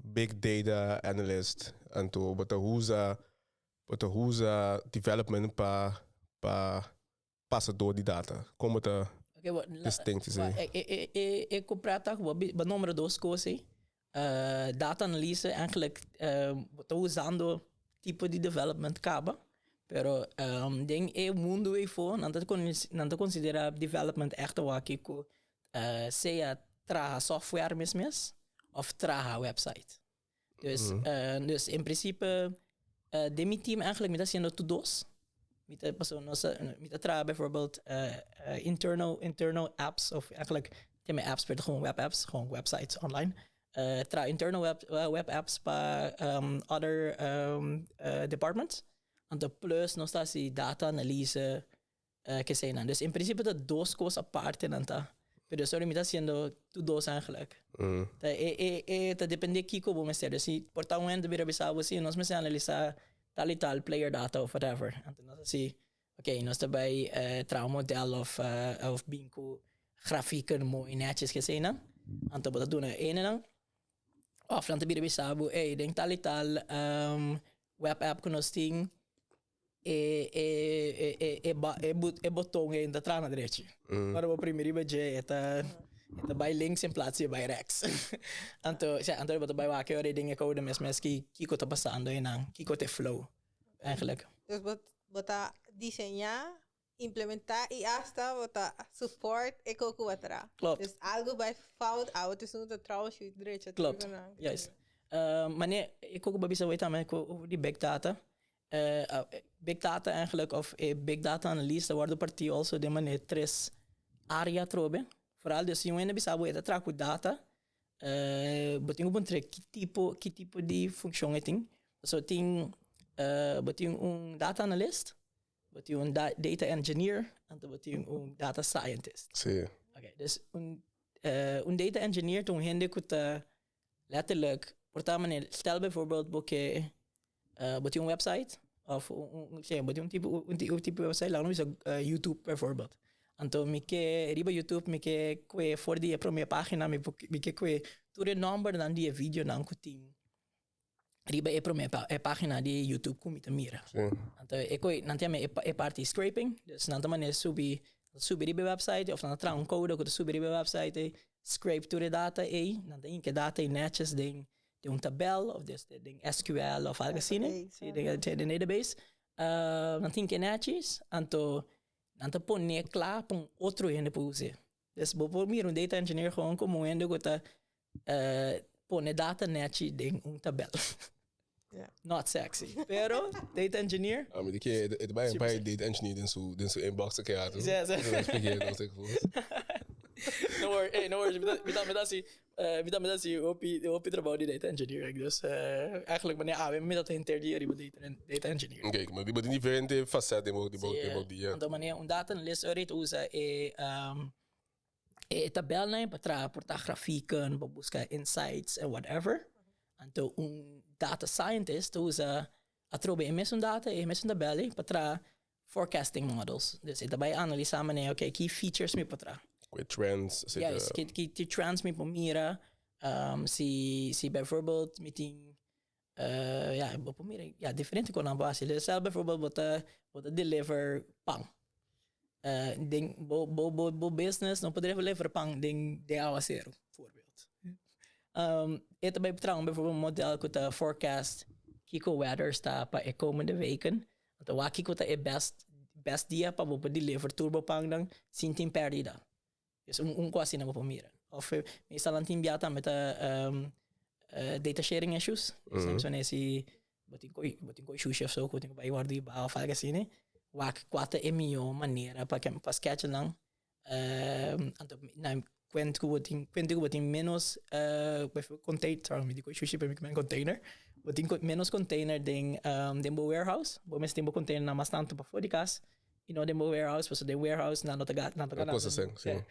big data analyst, anto bo ta usa Bo ta usa development pa pa pasa door di data. Kon bo ta Oké, wa- la- distinct wa- esei? e, e, e, e ku prata ku bo bi- bo nombra dos kos ei. Data analyse eigenlijk bo ta usando tipo di development kaba. Pero den e mundo eyfo nan ta nan ta considera development echt awaki cu sea traha software mes mes of traha website. Dus, dus in principe den mi team eigenlijk mi ta haciendo tur dos. Mi ta paso nos mi ta traha bijvoorbeeld internal apps of eigenlijk tin mi apps pero ta gewoon web apps, gewoon websites online. Traha internal web apps pa other departments. Anto plus nos ta hasi data analyse keseinan. Dus in principe ta dos kos aparte nan ta. Pero sorry mi ta haciendo tur dos eigenlijk. Ta e e e ta depende kiko bo mester. Dus si por ta un hende bira bisa bo si nos mester analisa tal y tal player data of whatever. Anto nos hasi ok nos ta bay traha un model of of bin ku grafieken mooi netjes keseinan. Anto bo ta duna e enenan. Of nan ta bira bisa bo ey den tal y tal web app ku nos tin e e e e e e boton ey no ta traha na drechi. Ora bo primi riba dje e ta e ta bay links in plaats di e bay rechts. Anto si anto bo ta bay wak ora den e code mes mes ki kiko ta pasando eynan, kiko ta e flow eigenlijk. Dus bo bo ta diseña implementá i asta bo ta support e koko bo tra. Klopt. Dus algo bai fout, abo ta esun ta troubleshoot drecha tur Klopt. ku nan. Juist. Mane e koko bo bisa awor tambe ku over di big data. Big data eigenlijk of e big data analyse ta wordo partí also den mane tres area atrobe. Vooral dus si un hende bisa bo e ta traha ku data, bo tin ku puntra ki tipo ki tipo di funcion e tin. Pasobra tin bo tin un data analyst, Bo tin un data engineer, anto bo tin un data scientist. Sí. Ok, dus un, un data engineer ta un hende ku ta letterlijk, por tal manera, stel bijvoorbeeld bo ke, bo tin un website, of un, un, sí, bo tin un tipo, un, un tipo website, laga nos bisa YouTube bijvoorbeeld. Anto mi ke riba YouTube mi ke kue for di e prome pagina mi, mi ke kue tur e nombernan di e videonan ku tin riba e prome pa e pagina di YouTube ku mi ta mira. Sí. Anto e koi nan ta yama e e parti scraping, dus nan ta manera subi subi riba e website of nan ta traha un code ku ta subi riba e website ei, scrape tur e data ei, nan ta hinka e data ei netjes den den un tabel of des den SQL of algo asina, Database, si den den database. Nan ta hinka e netjes, anto nan ta pone kla pa un otro hende por us'e. Dus bo por mira un data engineer gewoon como un hende ku ta pone data nechi den un tabel. Yeah. Not sexy. Pero data engineer. Ah, mi di ke e ta bai un pai data engineer den su den su inbox te keda. Sí, sí. No worry, hey, no worries. Mi ta mi ta mi ta hasi mi ta mi ta hasi hopi hopi trabou di data engineering. Dus eigenlijk wanneer awe mi ta henter dia riba data data engineering. Oké, maar bo tin diferente facet den bo den bo den bo dia. Anto wanneer un data analyst ora ta usa e e tabelnan pa traha por ta grafieken, pa buska insights en whatever. Anto un data scientist ta usa atrobe e mesun data, e mesun tabel ei pa traha forecasting models. Dus e ta bai analisa manera, oké, ki features mi por traha. Kue trends, etcetera. Juist, ki ki ki trends mi por mira. Si si bijvoorbeeld mi tin ja, bo por mira, ja, diferente konan bo hasi. Stel bijvoorbeeld bo ta bo ta deliver pan. Den bo bo bo bo business no por deliver pan den den awaseru, voorbeeld. E ta bai traha un bijvoorbeeld un model ku ta forecast kiko weather sta pa e komende weken. Anto wak kiko ta e best best dia pa bo por deliver tur bo pannan sin tin pèrdida. Dus un un kos asina bo por mira. Of meestal nan tin bia tambe ta data sharing issues. Dus nan bisa si bo tin koi bo tin koi shushi of so ku bo tin ku bai wòrdu hiba of algu asina. Wak kua ta e mihó manera pa pa schedule nan. Anto nan kuent ku bo tin kuent ku bo tin ménos container sorry mi di koi shushi pero mi kimen container. Bo tin ménos container den den bo warehouse. Bo mester tin bo container nan mas tantu pafó di kas. I no den bo warehouse, pasobra den warehouse nan no ta nan ta Ta kosta sèn, sí.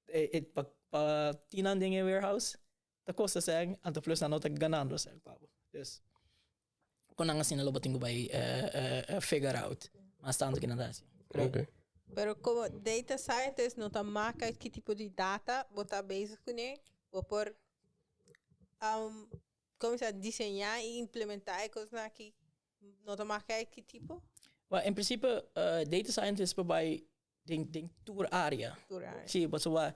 E e pa pa tin nan den e warehouse ta kosta sèn, anto plus nan no ta ganando sèn pa bo. Dus kon nan asina lo bo tin ku bai figure out mas tantu ke nan ta hasi. Oké. Pero komo data scientist no ta maka ki tipo di data bo ta bezig kuné, bo por komo sa diseñá i implementá e kosnan aki No ta mag kijk ki tipo? Well, in principe, data scientist por bai den, den tur area. Tur area. Sí, pasobra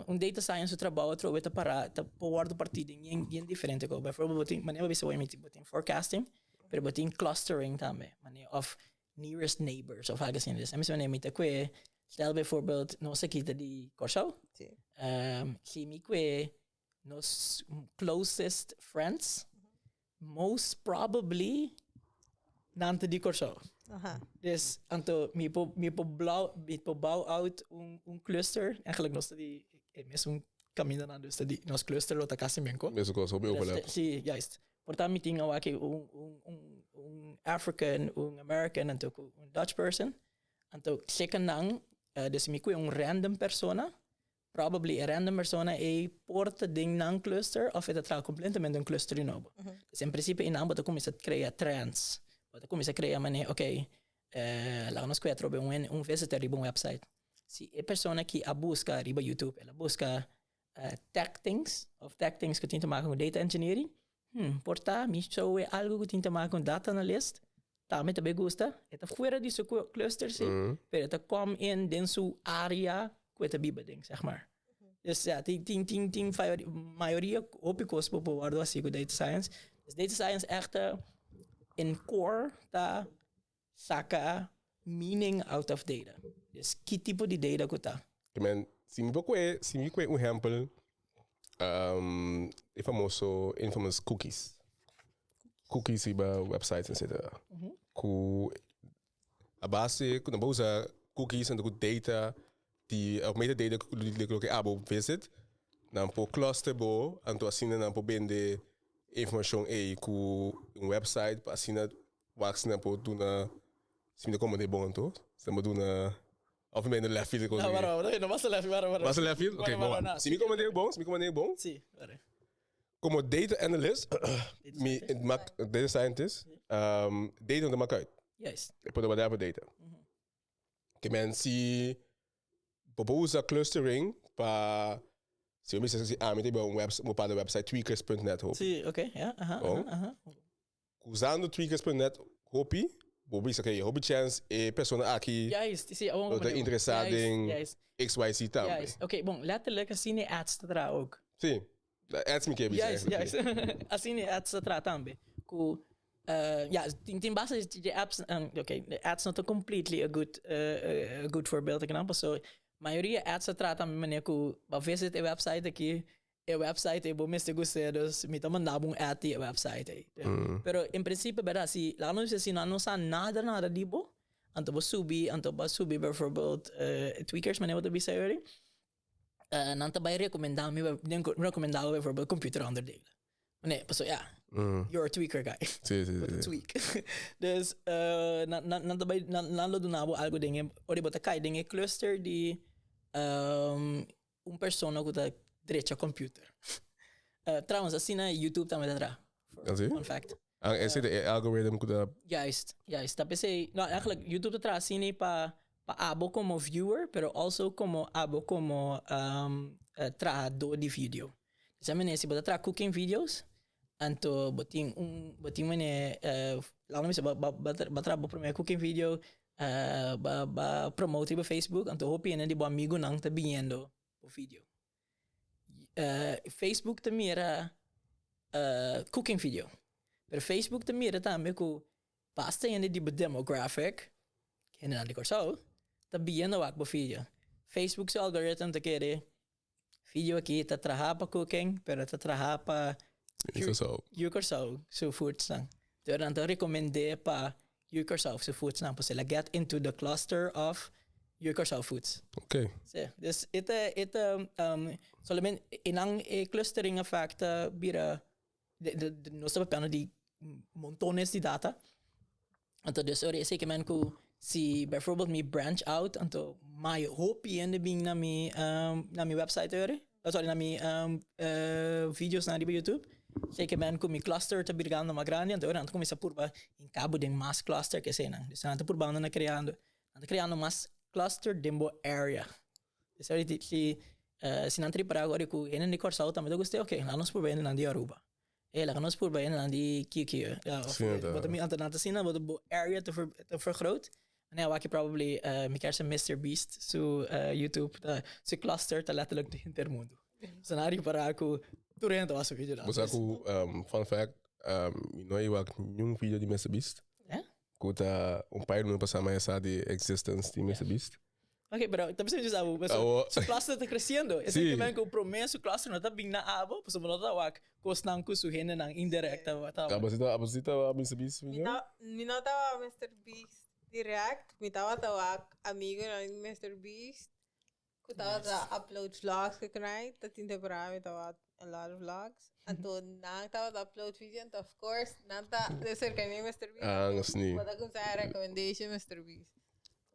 un data science su trabou atrobe ta para, ta por wordo partí den yen, yen diferente kos. Bijvoorbeeld, bo tin, manera bo bisa bo tin forecasting, pero bo tin clustering tambe. Manera, of nearest neighbors of algo asina. Dus a mi sa mi ta kue, stel bijvoorbeeld nos aki ta di Kòrsou. Sí. Si mi kue nos closest friends, most probably nan ta di Kòrsou. Dus anto mi por mi por blau mi por bouw out un un cluster, eigenlijk nos ta di e mesun kamindanan dus ta di nos cluster lo ta kasi menko. Mesun kos, hopi overlap. Si, juist. Por ta mi tin awaki un un un un African, un American anto ku un Dutch person. Anto seka nan, dus mi kue un random persona, probably e random persona ei por ta den nan cluster of e ta traha completamente un cluster di nobo. Dus en principio einan bo ta cuminsa crea trends. Bo ta cuminsa crea manera, ok, laga nos kue atrobe un un visitor riba un website. Si e persona ki a busca riba YouTube, el a busca tech things of tech things ku tin te maken ku data engineering, por ta mi show e algo ku tin te maken ku data analyst, tambe ta bay gusta. E ta fuera di su cluster si, pero e ta kom in den su area ku e ta biba den, zeg maar. Dus ja, tin tin tin tin mayoria hopi kos por por wòrdu hasi ku data science. Dus data science ègt in core ta saka meaning out of data. Dus ki tipo di data ku ta. Ke men, si mi por kue, si mi kue un ehèmpel, e famoso infamous cookies. Cookies riba websites etcetera. Ku a base ku nan por usa cookies anto ku data di of metadata di loke abo visit, nan por cluster bo anto asina nan por bende e informashon ei ku un website pa asina Wak si nan por duna, si mi ta komprende bon anto, si nan por duna, of mi bende left field No, wara, wara, no basta left field, wara, wara. Basta left field? Ok, bon wak. Si mi komprende bon, si mi komprende bon. Si, wara. Komo data analyst, mi mak, data scientist, data no ta mak uit. Juist. E por ta whatever data. Ke men si bo por usa clustering pa, si bo bisa si ami ta riba un website, un bepaalde website tweakers punt net hopi. Si, ok, ja, aha, Bon. aha, aha. Usando tweakers punt net hopi, bo bisa ke hopi chance e persona aki Juist, si, awor lo ta interesa den Juist, XYZ tambe. juist. Ok, bon, letterlijk asina e ads ta traha ook. Si, ads mi ke bisa Juist, eigenlijk. juist. Asina e ads ta traha tambe. Ku, ja, tin, tin basta di apps, ok, de ads no ta completely a good, a good voorbeeld akinan, paso mayoria ads ta traha tambe manera ku bo visit e website aki, e website ei bo mester gust'é, dus mi ta manda bo un ad di e website ei. Pero en principio berdad si laga nos bisa si nan no sa nada nada di bo, anto bo subi, anto bo a subi bijvoorbeeld tweakers manera bo ta bisa eri, nan ta bai recomenda mi, recomenda bo bijvoorbeeld computer onderdelen. Nee, paso ja, you're a tweaker guy. Sí, sí, Bo ta sí. tweak. Dus nan, nan, nan ta bai, nan, nan lo duna bo algo den e, ora bo ta kai den e cluster di un persona ku ta drecha computer. Trouwens, asina YouTube tambe ta traha. Ah, sí? Fun fact. Ah, ese ta e algorithm ku ta... Juist, juist. Ta p'esei, no, eigenlijk YouTube ta traha asina pa pa abo komo viewer, pero also komo abo komo trahadó di video. Disa manera si bo ta traha cooking videos, anto bo tin un, bo tin manera, laga mi bisa, bo bo bo traha bo prome cooking video, bo bo promote riba Facebook, anto hopi hende di bo amigunan ta biniendo bo video. Facebook ta mira cooking video, pero Facebook ta mira tambe ku basta hende di bo demographic, hendenan di Kòrsou, ta biniendo wak bo video. Facebook su algorithm ta kere Video aki ta traha pa cooking, pero ta traha pa Yu Kòrsou su foodsnan. Dor nan ta rekomend'é pa Yu Kòrsou su foodsnan, pasobra el a get into the cluster of Yu Kòrsou foods. Ok. Sí, dus e ta, e ta solamente e nan e clustering effect ta bira, nos ta papiando di montones di data. Anto dus ora esei ke men ku si bijvoorbeeld mi branch out anto mai hopi hende bin na mi na mi website ora oh sorry na mi videos nan riba YouTube esei ke men ku mi cluster ta birgando mas grandi anto ora nan ta kuminsa purba hinka bo den mas cluster ke eseinan dus nan ta purbando na creando nan ta creando mas cluster den bo area dus ora si si nan ta ripara ora ku hende di Kòrsou tambe ta gusta ok laat nos purba hendenan di Aruba. E laga nos purba hendenan di QQ. Ja, of, Sí, bo ta mi anto nan ta asina, bo bo area te ver, te vergroot. Nee, wak probably mi kier sa Mr. Beast su YouTube ta su cluster ta letterlijk de henter mundo. So nan ripara ku tur hende ta wak su video Bo sa ku, fun fact, mi no a wak niun video di Mr. Beast. Eh? Ku ta un par di luna pasá mi a sa di existence di Mister Beast. Ok, pero ta bisa bisa abo, Awo. su cluster ta creciendo. Esei Sí. ke men ku promé su cluster no ta bin na abo, pasobra no ta wak kosnan ku su hendenan indirect ta ta wak. Abo si ta abo si ta wak Mister Beast Mi video? ta mi no ta wak Mister Beast direct, mi tabata wak amigonan di Mister Beast Ku tabata upload vlogs ku krai, ta tin temporada mi tabata a lot of vlogs. Anto nan tabata upload video, anto of course nan ta de cercanía Mr. Beast. Ah, así. Bo ta kumsa e recommendation Mr. Beast.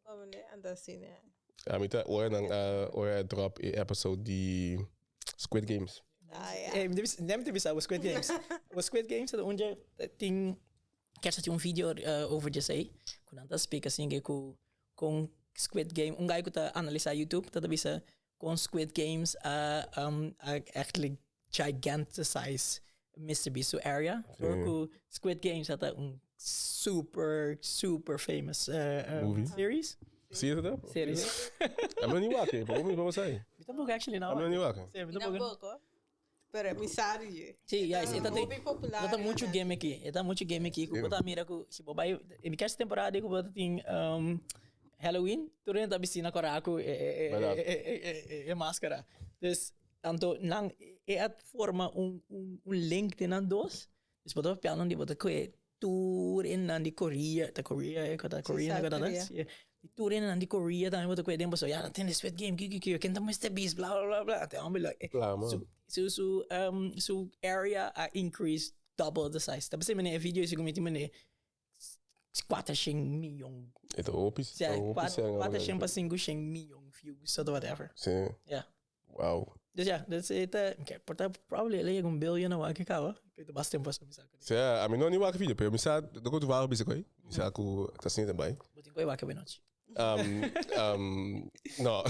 Como ne, anto asina. A mi ta ora nan a ora a drop e episode di Squid Games. Ah, ja. Eh, mi nem te bisa Squid Games. O Squid Games ta unje tin kersa tin un video over djesei ku nan ta speak asin ke ku Kon Squid Game, un guy ku ta analisá YouTube ta ta bisa kon Squid Games a um, a actually giganticize Mr. Beast su area. Door Sí. ku Squid Games ta un super, super famous Movie. series. Sí, eso ta? Series. A mi no ni wak, eh, pero mi sai. Mi tampoco actually no. A mi no ni wak. Sí, mi Mi tampoco. tampoco. Pero mi sa di dje. Sí, ja, e ta Hopi popular. E ta mucho gimmicky. E ta mucho gimmicky. Ku bo ta mira ku si bo bai e mi kerst temporada ku bo ta tin Halloween, tur hende ta bisti na kora ku e e e e e e maskara. Dus anto nan e a forma un un link den nan dos. Dus bo ta papia nan di bo ta kue tur hendenan di Korea, ta Korea e ta Korea South Korea. Si, tur hendenan di Korea tambe bo ta kue den pasobra ya nan tende Squid Game ki ki ki ken ta Mister Beast bla bla bla bla te homber like Bla man. su su su um su area a increase double the size. Ta bisa mene e video si ku mi tin mene 400 miyon. E ta hopi, Sea, ta hopi sèn 400 pa 500 miyon views of whatever. Sí. Yeah. Wow. Dus ja, dus e ta, okay, por ta probably el a yega un billion awor ke kaba. Ke ta basta tempo mi sa ku. Sea, ami no ni wak video, pero mi sa, doko tu wak bisa koi. Mi sa ku ta sini tambay. Bo tin koi wak abenochi. No.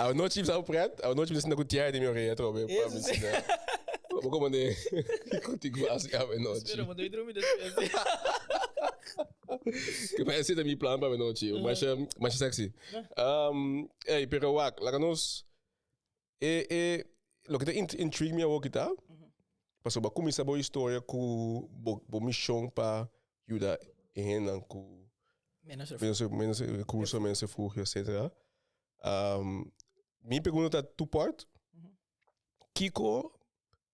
Anochi mi sa pret, anochi mi sa sinta ku Thierry den mi orea atrobe. Pa mi sinta. Bo komo de contigo asi abenochi. Spera, bo debe drumi despues. Ke pa ese ta mi plan pa abenochi. Masha, masha sexy. Ey, pero wak, laga nos e e loke ta intrigue mi awo kita, pasobra bo a kuminsá bo historia ku bo bo mishon pa yuda e hendenan ku Menos menos menos rekurso, menos refugio, etcetera. Mi pregunta ta two part. Kiko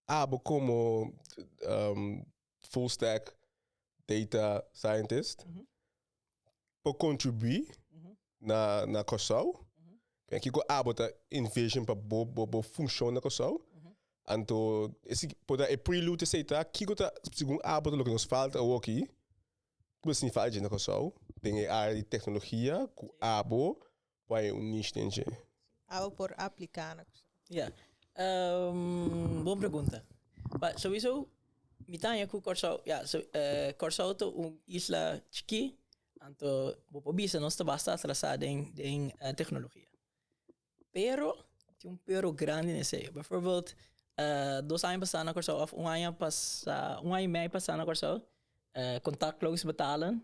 abo komo full stack data scientist por kontribuí na na Kòrsou? Kiko abo ta envision pa bo bo bo funshon na Kòrsou? Anto esi por ta e prelude esei ta kiko ta segun abo ta loke nos falta awoki ku ta siña falta na Kòrsou den e área di teknologia ku abo por haña un niche den dje? Abo por apliká na Kòrsou. Ja, bon pregunta. Pa souiso mi ta haña ku Kòrsou, ja, Kòrsou ta un isla chikí, anto bo por bisa nos ta basta atrasá den den teknologia. Pero, tin un pero grandi den esei. Bijvoorbeeld, dos aña pasá na Kòrsou òf un aña pasá, un aña i mei pasá na Kòrsou, contactloos betalen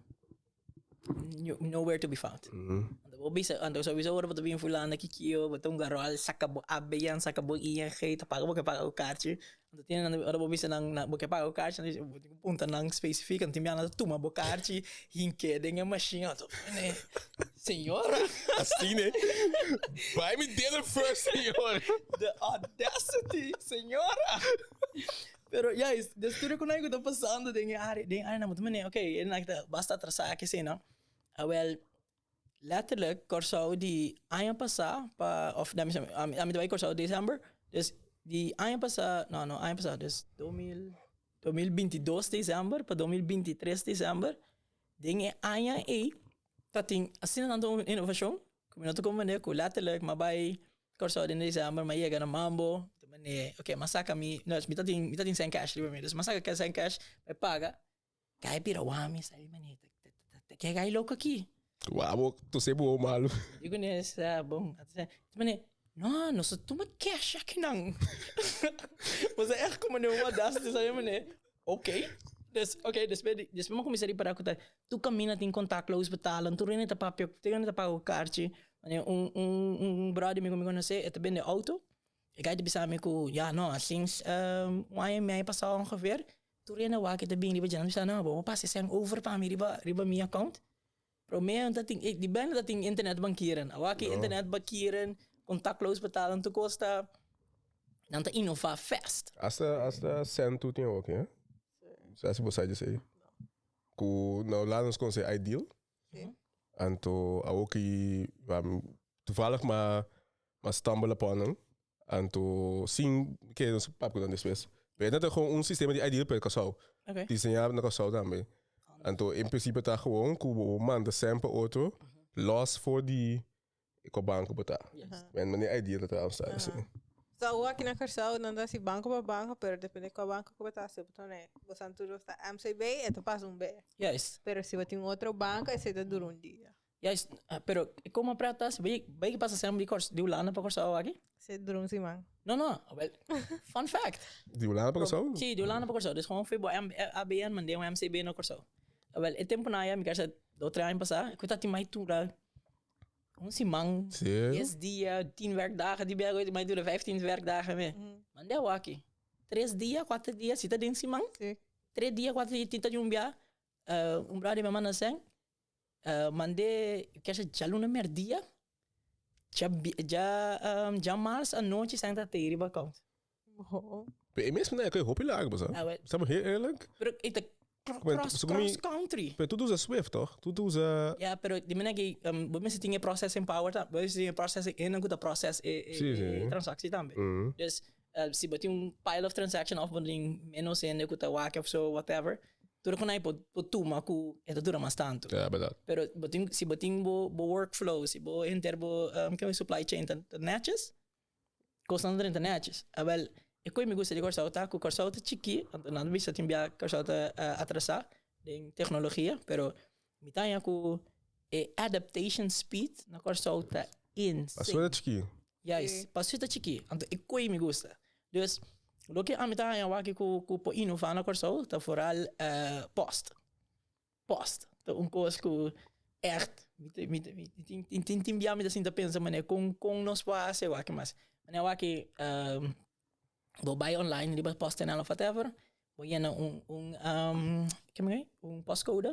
nowhere to be found. Anto bo bisa, anto sowieso ora bo ta bin fulana kikio, bo ta un garòl, saka bo ABN, saka bo ING, ta paga bo ke paga ku karchi. Anto tin nan ora bo bisa nan bo ke paga ku karchi, nan di bo tin ku punta nan spesifik, anto tin biaha nan ta tuma bo karchi, hink'é den e mashin, anto mene, señora. Asina e, buy me dinner first, señora. The audacity, señora. Pero ya, des tur e ku nan ku ta pasando den e área, den e área nan bo ta mane, ok, e nan ta basta atrasá ke esei no. Awel, letterlijk Kòrsou di aña pasá pa, òf mi ami ta bai Kòrsou desèmber, dus di aña pasá, no no aña pasá, dus 2000, 2022 desèmber pa 2023 desèmber, den e aña ei ta tin asina tantu inovashon ku mi no ta komprende ku letterlijk mi a bai Kòrsou den desèmber, mi a yega na Mambo, mi ta mane, ok mi a saka mi, no mi ta tin mi ta tin sèn kèsh riba mi, dus mi a saka sèn kèsh, mi a paga, Gai bira wami sa mane ta ke gai loko aki. Wabo to se bo malu. Digo ne sa bon. Mane no nos ta tuma cash akinan. Bo sa echt como ne un audacity sa mane ok. Dus ok despues di despues mi a cuminsa ripara cu ta tur caminda tin contactloos betalen tur hende ta papia tur hende ta paga cu carchi. Mane un un un brother mi cu mi conoce e ta bende auto e gai ta bisa mi cu ya no sinds un aña y medio pasa ongeveer. Tur hende wak ta bin riba dje, nan bisa, no, bo por pasa e sèn over pa mi riba riba mi account. Promé nan ta tin, di bèn nan ta tin internet bankieren. Awor aki internet bankieren, contactloos betalen, tur kos ta, nan ta innová fast. Hasta hasta sèn tur tin awor aki, hè? Sa si bo sa djesei. Ku na Hulanda nos konosé iDeal. Anto awor ki toevallig m'a m'a stumble upon nan. Anto sin ke nos papia ku nan despues. Pero nan ta gewoon un sistema di iDeal pero Kòrsou. Diseñá na Kòrsou tambe. Anto en prinsipio ta gewoon ku bo manda sèn pa otro lòs for di kua banko bo ta. Men manera iDeal ta traha sa si. So awor aki na Kòrsou nan ta hasi banko pa banko pero depende kua banko ku bo ta hasi bo ta pone bo san tur ta MCB e ta pasa un be. Pero si bo tin otro banko esei ta dura un dia. Juist, pero como prata, si bay bay pasa sem di Kors di Hulanda pa Kòrsou aki? Si dura un siman. No, no, wel, fun fact. Di Hulanda pa Kòrsou? Si, di Hulanda pa Kòrsou. Dus gewoon for bo ABN mand'é un MCB na Kòrsou. Wel, e tempu na ya, mi kere sa dos, tres aña pasá, ku ta tin mai dura un siman, dies dia, tien werkdagen, di bia mai dura vijftien werkdagen me. Mand'é awor aki. Tres dia, kuater dia, si ta den siman, tres dia, kuater dia, tin ta di un bia, un brother mi a manda sèn, Mand'é kesha djaluna merdia, djamars anochi san ta tei riba account. Pero e mes manera ku e hopi largu bo sa. Sa heel eerlijk. Pero e ta cross cross country. Pero tur ta usa Swift toch? Tur ta usa. Ya pero di manera ki bo mester tin e processing power tambe. Bo mester tin e processing hende ku ta process e transactie tambe. Dus si bo tin un pile of transaction of bo tin menos hende ku ta wak of so whatever, tur ku nan por por tuma ku e ta dura mas tantu. Ya, berdad. Pero bo tin si bo tin bo bo workflow, si bo henter bo ke supply chain ta ta netjes, kosnan ta drenta netjes. Awel, e koe mi gusta di Kòrsou ta ku Kòrsou ta chikí, anto nan ta bisa tin bia Kòrsou ta atrasá den teknologia, pero mi ta haña ku e adaptation speed na Kòrsou ta insane. Pasobra ta chikí. Juist, pasobra ta chikí. Anto e koe mi gusta. Dus, loke ami ta haña wak ku ku por inová na Kòrsou ta foral pòst. Pòst ta un kos ku ègt mi ta mi ta mi tin tin tin bia mi ta sinta pensa manera kon kon nos por hasi wak mas. Manera wak bo bai online riba PostNL of whatever, bo yena un un keme un postcode,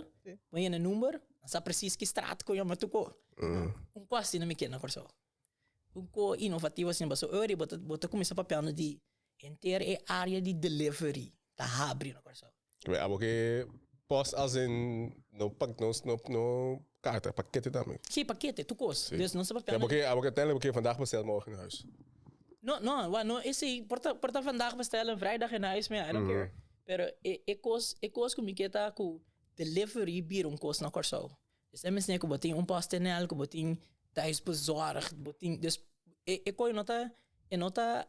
bo yena number, nan sa precies ki straat ku yama tur ko. Un kos asina mi kier na Kòrsou. Un ko inovativo asina pasobra ora bo ta bo ta kuminsá papiando di henter e área di delivery ta habri na Kòrsou. Keme abo ke post as in no pak no no no karta, pakete tambe. Sí, pakete, tur kos. Sí. Dus nos ta papiando Abo ke abo ke uiteindelijk bo ke vandaag bestel morgen in huis. No, no, wa no esei por ta por ta vandaag bestellen vrijdag in huis, mi I don't care. Pero e e kos e kos ku mi ke ta ku delivery bira un kos na Kòrsou. Esei mester ku bo tin un PostNL, ku bo tin thuisbezorgd, bo tin dus e e koi no ta e no ta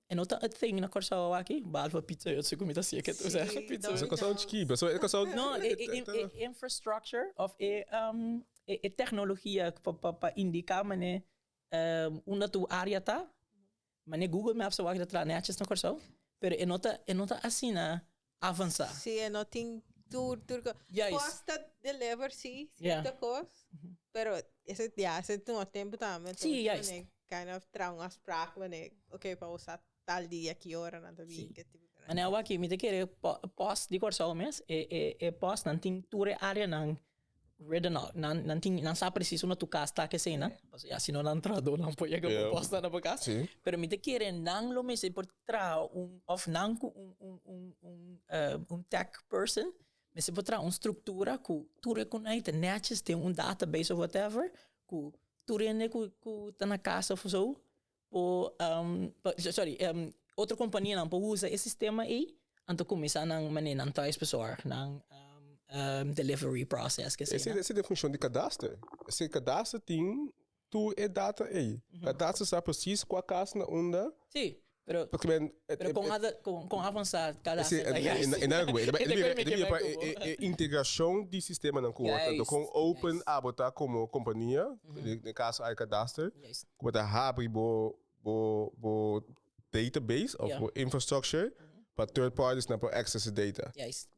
e no ta a thing na Kòrsou awaki, behalve pizza yo si ku mi ta siña ke ta usa pizza. Pasobra Kòrsou chikí, pasobra e Kòrsou No, e e e infrastructure òf e e teknologia pa pa pa indiká manera unda tu área ta, manera Google Maps awaki ta traha nètjes na Kòrsou, pero e no ta e no ta asina avansá. Sí, e no tin tur tur ko. Juist. Kos ta deliver sí, Ja. cierto kos, pero ese ya ese tuma tempo tambe. Sí, entonces juist. wanneer kind of traha un afspraak wanneer oké pa usa tal dia ki ora nan ta Sí. bin ke tipo Mane awaki mi ta kere po post di Kòrsou mes e e e postnan tin tur e áreanan Written out. Nan, nan tin, nan sa precies unda tu cas ta kesena. Paso ya, si no nan trahador nan por yega Yeah. por posta na bo cas. Sí. Pero mi ta kere nan lo mester por traha un, of nan ku un, un, un, un, eh, un tech person, mester por traha un structura ku tur e kunai ta netjes den un database of whatever, ku tur hende ku, ku ta na cas of zo, por, um, pa, sorry, um, otro companianan por usa e sistema ei, anto cuminsa nan mane nan thuisbezorg, nan um, um, delivery process, ke Ese, ese ta funcion di kadaster. Ese kadaster tin tur e data ei. Kadaster sa precies kua kas na unda. Sí, pero Porque men, pero con ada con con avansa cada Ese, en, en, en algo, e e pa e e integracion di sistemanan cu otro. Anto con open abo ta como compania, den e caso ai kadaster, cu bo ta habri bo bo bo database of bo infrastructure pa third parties nan por access e data. Juist.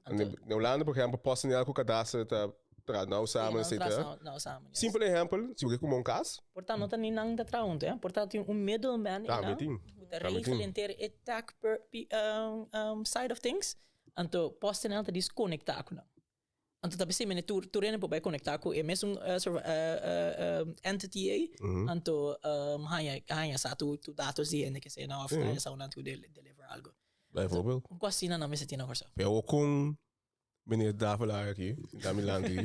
Na Hulanda, por ehempel, PostNL cu kadaster ta traha nauw samen, etcetera. Nauw samen, juist. Simpel ehempel, si bo ke cumpra un cas. Por ta no ta ni nan ta traha hunto, eh. Por ta tin un middleman Tambe einan tin. cu ta Tambe tin. regel henter e tech per, pi, side of things. Anto PostNL ta disconecta cu nan. Anto ta pesey mene tur tur hende por bay conecta cu e mesun entity ey. Anto haña haña sa tur tur datos di hende ke esey nan of haña sa nan tin cu deliver algo. Bijvoorbeeld. Un cos asina nan mester tin na Corsou. Pero con meneer Davelaar aki, sinta mi lanti.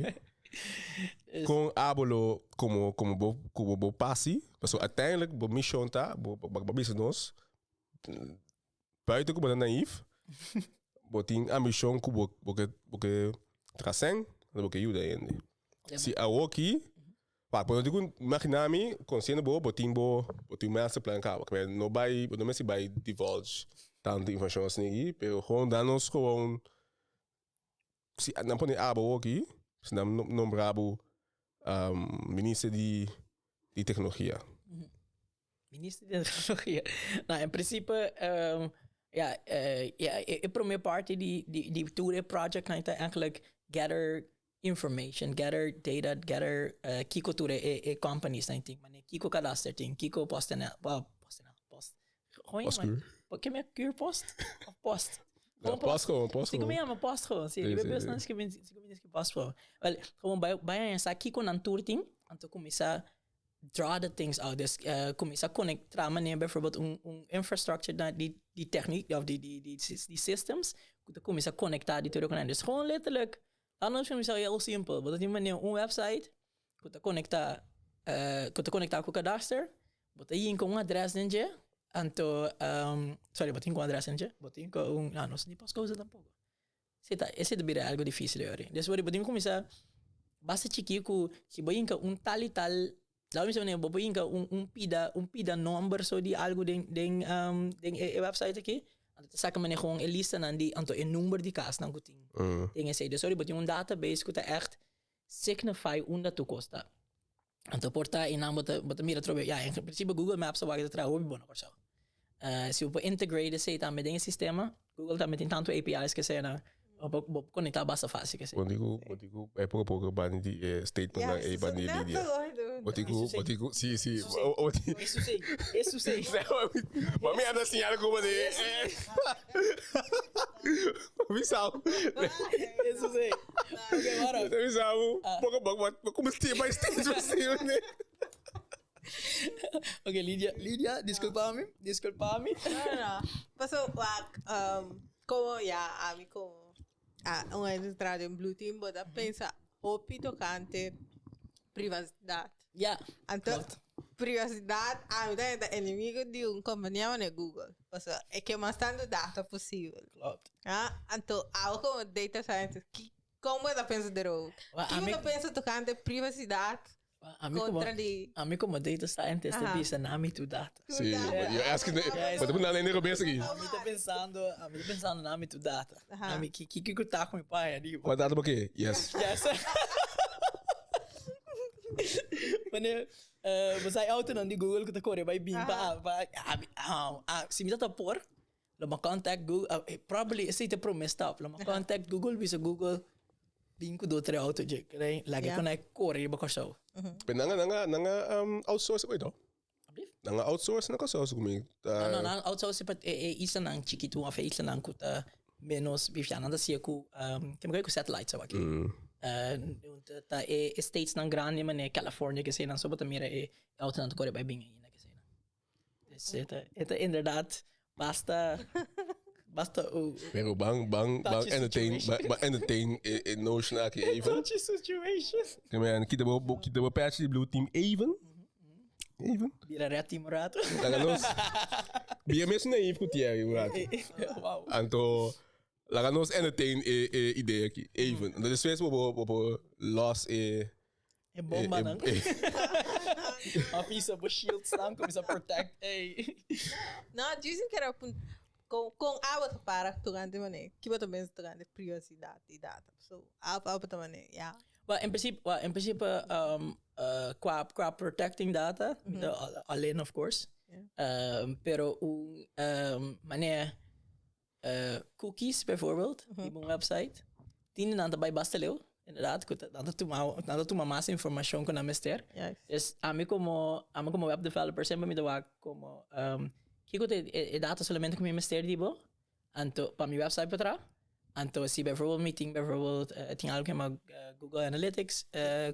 Con abo lo como como bo como bo pasi, pasobra uiteindelijk bo mission ta bo bo bisa nos buiten cu bo ta naïef, bo tin ambicion cu bo bo ke bo ke traha cen, bo ke yuda hende. Si awoki Pa bo no tin ku imagina mi konsiendo bo, bo tin bo bo tin un master plan kaba. Kaba no bai bo no mester bai divulge tantu informashon asina aki, pero gewoon da nos gewoon si nan pone abo awoki, si nan nombra bo minister di di teknologia. Minister di teknologia. Nou, in principe, ja, ja, e prome parti di di di tur e project nan ta eigenlijk gather information, gather data, gather kiko tur e e companies nan tin, manera kiko Kadaster tin, kiko PostNL, PostNL, post, gewoon Post yama, ke mi keurpost of post? Ja, post gewoon, post Si gewoon. mi yama post gewoon, si, Sí, riba sí, bus sí. nan skirbi, si mi skirbi post gewoon. Wel, gewoon bai bai haña sa kiko nan tur tin, anto kuminsá draw the things out. Dus kuminsá konektá manera bijvoorbeeld un un infrastructure na di di techniek of di di di di systems ku ta kuminsá konektá di tur e Dus gewoon letterlijk Dan nos kuminsá heel simpel. Bo ta tin manera un website ku ta konektá ku ta konektá ku kadaster. Bo ta yinka un adrès den dje, anto sorry bo ta yinka un adrès den dje, bo ta yinka un, ah nos no tin postcode tampoko. Esei ta esei ta bira algu difísil yori. Des wor bo tin ku kuminsá basta chikí ku si bo yinka un tal i tal, laga mi bisa manera bo por yinka un un pida un pida nòmber so di algu den den den e website aki, anto ta saka manera gewoon e listanan di anto e number di kasnan ku tin den esei. Dus ora bo tin un database ku ta ègt signify unda tur kos ta. Anto por ta einan bo ta bo ta mira atrobe, ya en prinsipio Google Maps ta wak ta traha hopi bon na Kòrsou. Si bo por integrate esei tambe den e sistema, Google tambe tin tantu API's ke esei nan, bo por bo por konektá basta fásil ke esei. Bo tin ku bo tin ku bai poko poko banda di e statementnan ei banda di Lidia. Bo tin ku bo tin ku si si bo tin Eso sí, eso sí. Bo mi anda siñal ku bo di Bo bisa Eso sí. Oké, wara. Bo bisa poko poko bo kuminsá step by step asina. Ok, Lidia, Lidia, disculpa mi, disculpa mi. No, no. Paso, wak, como ya, ami como ah, un hende ta traha den Blue Team, bo ta pensa hopi tocante privacidad. Ja, Anto, klopt. privacidad, ami ta hende enemigo di un compania manera Google. Paso, e ke mas tanto data posibel. Klopt. Ah, anto, abo como data scientist, ki, como bo ta pensa derover? Wa, Ki bo ami- ta pensa tocante privacidad? Ami como, Contra di... ami como data scientist te bisa nami tu data. Sí, you're asking the, Yes. but na lene cabeça aqui. Ami ta pensando, ami ta pensando nami tu data. Ami ki ki ki ta ku mi pai di. Qual data porque? Yes. Yes. Wanneer we zijn auto dan die Google ku ta kore bai bin pa pa ami ah, ah, si mi ta por lo ma contact Google, probably esei ta e prome stap, lo ma contact Google bisa Google bin ku do tre auto dje, kre laga Ja. kon ai kore riba Kòrsou. Pero nan a nan a nan a um, outsource oito. Alsjeblieft. Nan a outsource na Kòrsou segun mi. No, no, nan outsource pa e e islanan chikitu of e islanan ku ta menos bifia. Nan ta siña ku um, ke mi ku satellites awor aki. Ta e e statesnan grandi manera California ke eseinan so bo ta mira e autonan ta kore bai bin ainda ke eseinan. Dus e ta, e ta inderdaad basta, basta o Pero ban, ban, ban Touchy entertain, situation. ban, ban entertain e, e notion aki even. touchy situation. Ke men, kita bo, bo, kita bo patch di blue team even. Even. Bira red team un rato. Laga nos, bia mes naïef ku Thierry un rato. Wow. Anto, laga nos entertain e, e idee aki, even. Anto despues bo, bo, bo, bo los e, E bomba nan. E, Avisa bo shields nan kumisa protect. Ey. No, dicen que era con, con abo ta para tocante mane. Ki bo ta pensa tocante privacidad di data. So, abo, abo ta mane, ja. Well, in principe, well, in principe qua, qua protecting data, mm -hmm. alleen of course. Yeah. Pero un manera Cookies bijvoorbeeld, di bo website, tin nan ta bai basta leu, inderdaad, ku nan ta tuma, nan ta tuma mas informashon ku nan mester. Dus ami komo, ami komo web developer semper mi ta wak komo kiko ta e data solamente ku mi mester di bo, anto pa mi website por traha. Anto si bijvoorbeeld mi tin bijvoorbeeld tin algo ku yama Google Analytics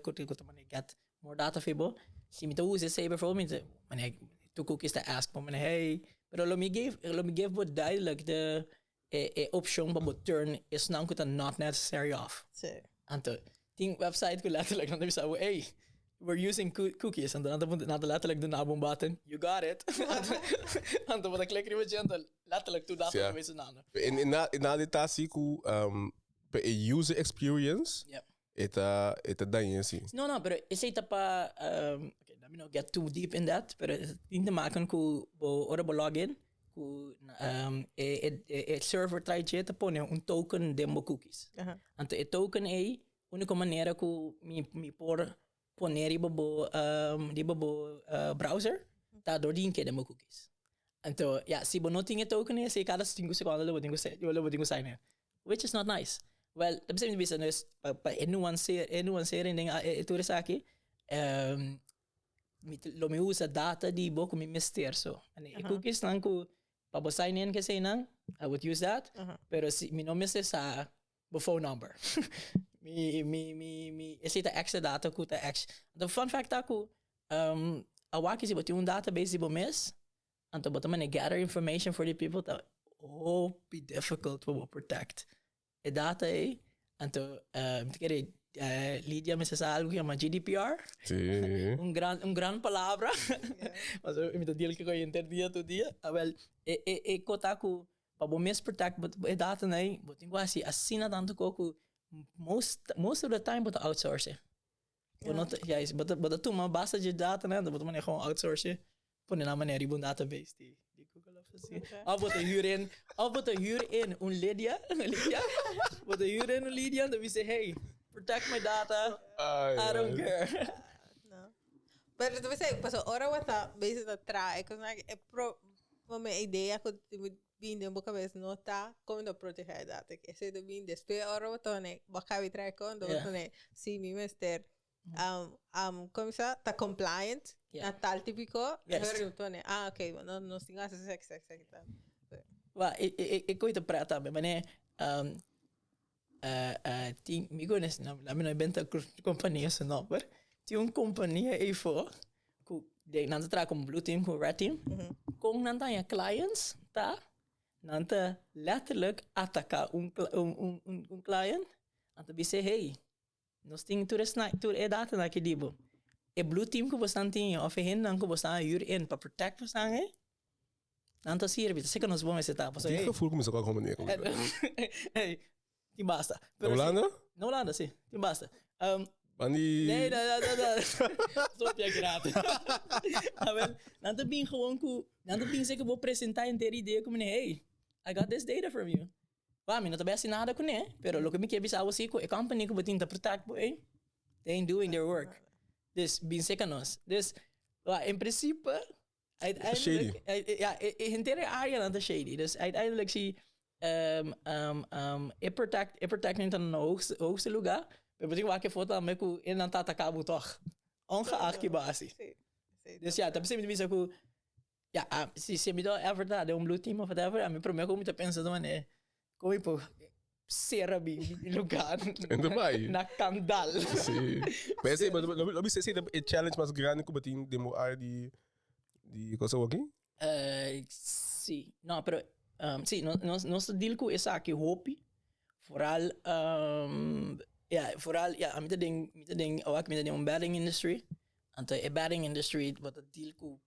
ku ta manda get more data for bo. Si mi ta usa esei bijvoorbeeld mi ta mane tur cookies ta ask bo mane hey pero lo mi geef lo mi geef bo duidelijk de e e opcion pa bo turn esnan ku ta not necessary off. Anto tin website ku letterlijk nan ta bisa bo hey we're using cookies anto nan ta nan ta letterlijk duna bo un button you got it anto bo ta click riba dje anto letterlijk tur data ta bay su nan. En na di ta si ku pa e user experience e ta e ta daña si. No no pero esey ta pa okay let me not get too deep in that pero e tin te maken ku bo ora bo log in ku e e server trae dje ta pone un token den bo cookies. Anto e token ey unico manera ku mi mi por pone riba bo riba bo browser ta dor di hinke den bo cookies. Anto ya si bo no tin e token ey así cada sinku sekondo lo bo tin ku lo bo tin ku sign in which is not nice. Well ta bisa mi ta bisa nos pa pa e nuanse e nuansering den e tur esaki mi ta lo mi usa data di bo ku mi mester so. E cookies nan ku pa bo sign in keseinan I would use that pero si mi no mester sa bo phone number. Mi mi mi mi esei ta extra data ku ta ex. Anto fun fact ta ku um, awaki si bo tin un database di bo mes, anto bo ta mane gather information for di people ta hopi difficult pa bo protect e data ei. Anto um, mi ta kere uh, Lydia mester sa algo ku yama GDPR. Sí. Un gran un gran palabra. Pasobra mi ta deal ku henter dia tur dia. Awel e e e kota ku Pa bo mes protect bo e datanan ei, bo tin ku hasi asina tantu ko ku most most of the time bo ta outsource e. Bo no ta juist bo ta bo ta tuma basta dje datanan bo ta manera gewoon outsource e pone nan manera riba un database di di Google of asina. Of bo ta huur in of bo ta huur in un Lydia Lydia bo ta huur in un Lydia ta bisa hey protect my data I don't care. No. Pero ta bisa pasobra ora bo ta bezig ta traha e kosnan aki e pro Bo mi idea ku bin den bo kabes no ta kon ta protegé e data. Esei ta bin despues ora bo tone bo a kabi trae kon bo tone si mi mester um um komo sa ta compliant na tal tipiko ora bo tone ah okay no nos tin ku hasi esaki esaki esaki tal. Wa e koi ta pret tambe manera tin mi kones la mi no benta kompania su nomber tin un kompania eyfo ku nan ta traha komo blue team ku red team kon nan ta haña clients ta nan ta letterlijk ataka un un client nan ta bisa hey nos tin tur esnan tur e datanan aki di bo e blue team ku boso nan tin òf e hendenan ku boso nan a hür in pa protect boso ei Nan ta sirbi, ta seka nos bon mester ta. Pasobra, Tin gevoel ku mi sa kua kompania ku mi ta. Hey, tin basta. Na Hulanda? Na Hulanda, si. Tin basta. Bandi. Nee, no, no, no, no. Stop ya gratis. Awel, nan ta bin gewoon ku, nan ta bin seka bo presenta henter idea ku mi, hey, I got this data from you. Ba, mi no ta bay hasi nada kuné, pero loke mi kier bisa abo si ku e company ku bo tin ta protect bo ei, they ain't doing their work. Dus, bin seka nos. Dus, ba, in principe, Shady. Uiteindelijk, ja, henter e áreanan ta shady. Dus uiteindelijk si um, um, um, e protect, e protect ta na hoogste, hoogste lugar. Pero bo tin wak e foto tambe ku e nan ta ataka bo tog. Ongeacht ki bo hasi. Sí, sí, Dus ja, ta p'esei mi ta bisa ku, ja, ah, si, si mi ta ever ta den un blue team of whatever, ami prome ku mi ta pensa ta manera, Kon mi por sera mi lugar na kandal? Sí. Pero sí, lo bisa sí, e challenge mas grande ku bo tin den bo área di di cosa aki? Sí. No, pero sí, nos nos ta deal ku esaki hopi. Vooral ja, vooral ja, ami ta den mi ta den awor mi ta den un bedding industry. Anto e bedding industry bo ta deal ku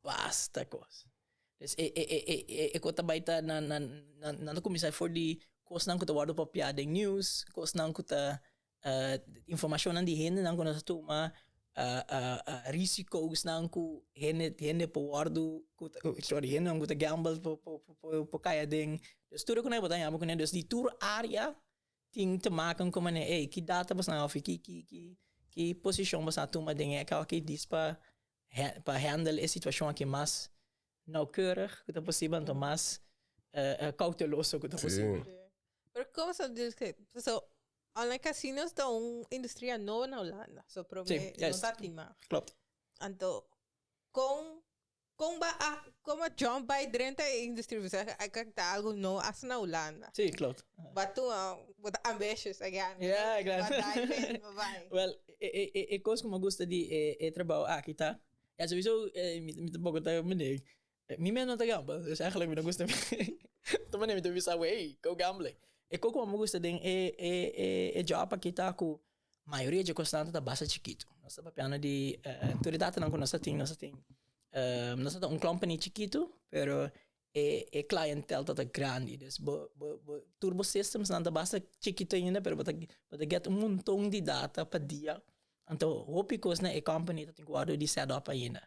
basta kos. Dus e e e e e e kos ta bai ta na na na nan ta kuminsá for di kosnan ku ta wòrdu papiá den news, kosnan ku ta informashonnan di hendenan ku nos a tuma, risikonan ku hende hende por wòrdu ku ta sorry hendenan ku ta gamble por por por kai aden. Dus tur e ku nan bo ta haña bo kuné. Dus di tur área tin te maken ku manera ey ki data boso nan a òf ki ki ki ki posishon boso a tuma den e aki dis pa pa handle e situashon aki mas naukeurig ku ta posibel anto mas kouteloso ku ta posibel. Pero komo sa dice? So, online casinos ta un industria nobo na Hulanda. So, prome no ta tin mas. Klopt. Anto, kon. Kon ba a kon a jump bai drenta e industria pasobra a kak ta algo no hasta na Hulanda. Sí, klopt. Ba tu bo ta ambitious again. Ja, claro. Ba dive in, ba bai. Wel, e e e e kos ku mi gusta di e e trabou aki ta, ja sowieso mi mi tampoco ta meneer, mi mes no ta gamble, dus eigenlijk mi no gusta ta manera mi ta bisa bo hey, go gambling. E kos ku mi gusta den e e e e job aki ta ku Mayoria dje kosnan ta basta chikitu. Nos ta papiando di tur e datanan ku nos ta tin, nos ta tin nos ta un company chikitu, pero e e clientele ta ta grandi. Dus bo bo bo tur bo systemsnan ta basta chikitu ainda, pero bo ta bo ta get un monton di data pa dia. Anto hopi kos na e company ta tin ku wòrdu di set up ainda.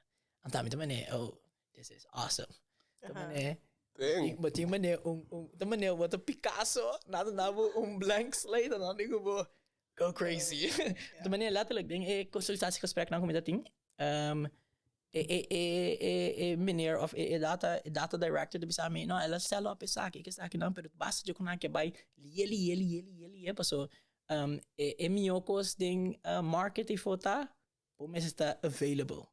Anto ami ta manera, oh, this is awesome. Ta manera Ten. Bo tin manera un un ta manera bo ta Picasso, nan ta dabo un blank slate en dan dico bo go crazy. Ta manera letterlijk den e sollicitatiegesprek nan cu mi ta tin, e e e e e meneer of e e data e data director ta bisa mi, no el a stel op esaki esaki nan pero basta dje cu nan ke bay liye liye liye liye liye paso e e miho cos den market efo ta bo mester ta available.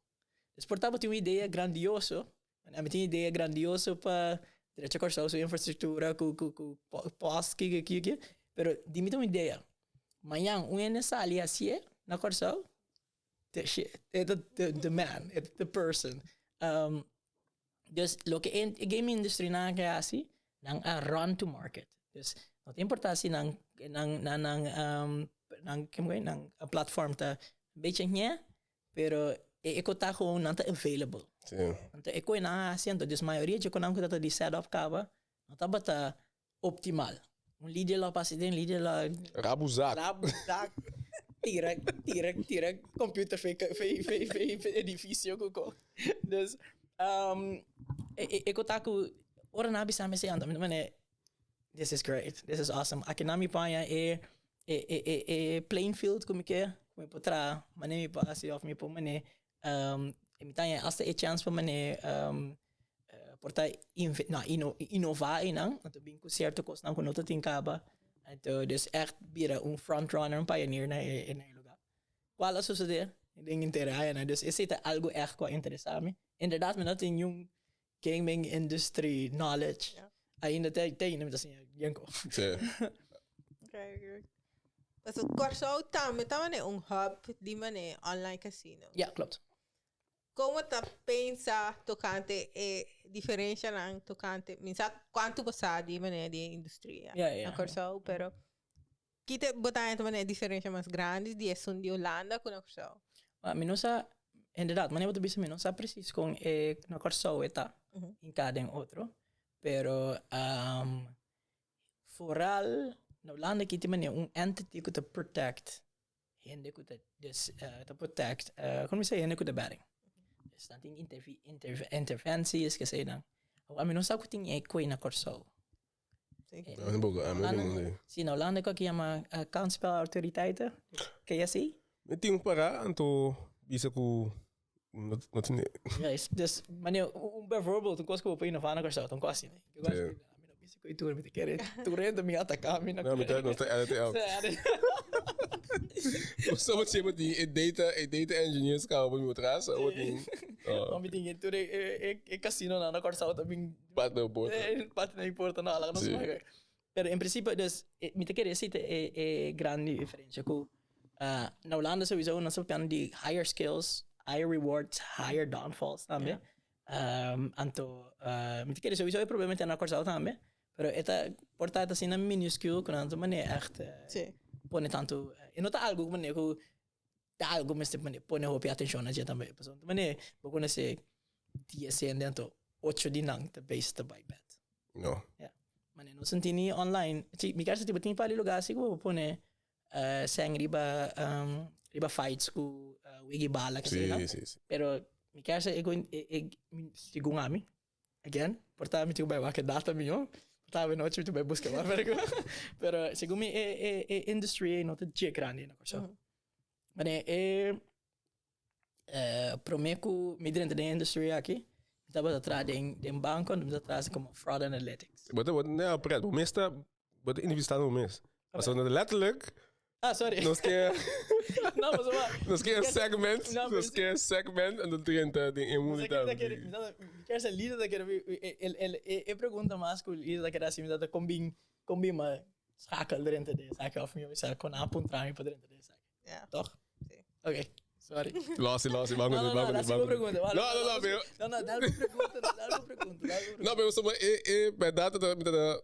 Dus por ta bo tin un idea grandioso, ami tin un idea grandioso pa drecha Kòrsou su infrastruktura ku ku ku pòst kiko kiko, pero di mi ta un idea. Mañan un hende sali hasié na Kòrsou, the shit, e ta the man, e ta the person. Dus loke e game industry nan a ke hasi, nan a run to market. Dus no ta importa si nan nan nan nan nan nan platform ta un bechi ñe, pero e e ta gewoon nan ta available. Sí. Anto e koe nan a hasi anto dus mayoria dje konan ku ta di set up kaba no tabata optimal. Un lider lo pasa den, lider lo... Rabuzak. Rabuzak. Tira, tira, tira computer fe, fe, fe, fe, fe edificio ku ko. Dus, um, e, e, e kota ku ora na bisa mi se anda, mi mane, this is great, this is awesome. Aki na mi paña e, e, e, e, e playing field ku mi ke, ku mi por traha, mane mi por hasi of mi por mane, um, mi taña hasta e chance pa mane, um, por ta no, ino, inova einan, anto bin ku cierto kosnan ku no ta tin kaba. Anto dus echt bira un frontrunner, un pioneer na e, na e lugar. Cual a suceder den henter añanan. Dus esei ta algo echt ku a interesa mi. Inderdaad, mi no tin niun gaming industry knowledge. Ja. Ainda te, te ainda mi ta siña bien ko. Sí. Okay, okay. Paso Kòrsou tambe ta manera un hub di manera online casino. Ja, klopt. Kon bo ta pensa tokante e diferenshanan tokante, mi sa kuantu bo sa di manera di e industria Ja, ja. na Kòrsou, pero ki te bo ta haña ta manera e diferensha mas grandi di esun di Hulanda ku na Kòrsou? Ma mi no sa, inderdaad, manera bo ta bisa mi no sa precies kon e na Kòrsou e ta hinká den otro, pero vooral na Hulanda ki tin manera un entity ku ta protect Hende ku ta dus ta protect komo mi sey hende ku ta bering. Dus nan tin intervi interventies ke sey nan. Awor mi no sa ku tin e koe na Kòrsou. Si na Hulanda ku a yama kansspelautoriteiten. Ken je así? Mi tin un para anto bisa ku no tin. Juist, dus manera un bijvoorbeeld un kos ku bo por innová na Kòrsou ta un kos asina. Sí. Mi no bisa ku e tur mi ta kere tur hende mi ataká mi na. No, mi ta nos ta edit out. Nos ta siempre tin e data e data engineers kaba pa mi atras awo tin. No mi tin tur e e casinonan na Kòrsou ta bin. Pat na porta. Pat na porta no laga nos wak. Pero en principio dus mi ta kere esei ta e e gran diferencia ku na Hulanda sowieso nos ta papiando di higher skills, higher rewards, higher downfalls tambe. Anto mi ta kere sowieso e problema ta na Kòrsou tambe, pero e ta por ta asina minuscule ku nan ta manera ègt pone tantu, e no ta algu ku manera ku ta algu mester pone pone hopi atenshon na dje tambe, pasobra ta manera bo konosé dies hende anto ocho di nan ta bezig ta bai bèt. No. Ya. Manera nos sinti ni online, si mi kere sinti bo tin un par di lugar si ku bo por pone sèn riba riba fights ku wigi bala ke Sí, sena. sí, sí. Pero mi kier sa e e segun ami, again, por ta mi tin ku bai wak e data mihó, por ta awenochi mi tin ku bai buska mas pero pero segun mi e e e industry ei no ta dje grandi na Kòrsou. Manera e promé ku mi drenta den e industry aki, mi tabata traha den den banko, mi tabata traha komo fraud analytics. Bo ta bo ta nea pret, bo mes ta bo ta entrevistando bo mes. Pasobra letterlijk. Ah, sorry. Nos ke No, maar zo maar. nos ke een segment, No, nos ke een segment en dan 30 den e mundo Ta kier sa Lisa ta kier e pregunta mas ku Lisa ta kier hasi mi ta kon bin kon bin ma schakel drenta den esaki of mi sa kon a puntra mi pa drenta den esaki. Ja. Toch? Si. Oké, sorry. Losi, losi, ban No, no, kuné, no, ban kuné, hasi ban bo kuné. pregunta. No, no, no, pero No, no, dal bo pregunta, dal bo pregunta, dal bo pregunta. No, pero so e e bèrdat ta mi ta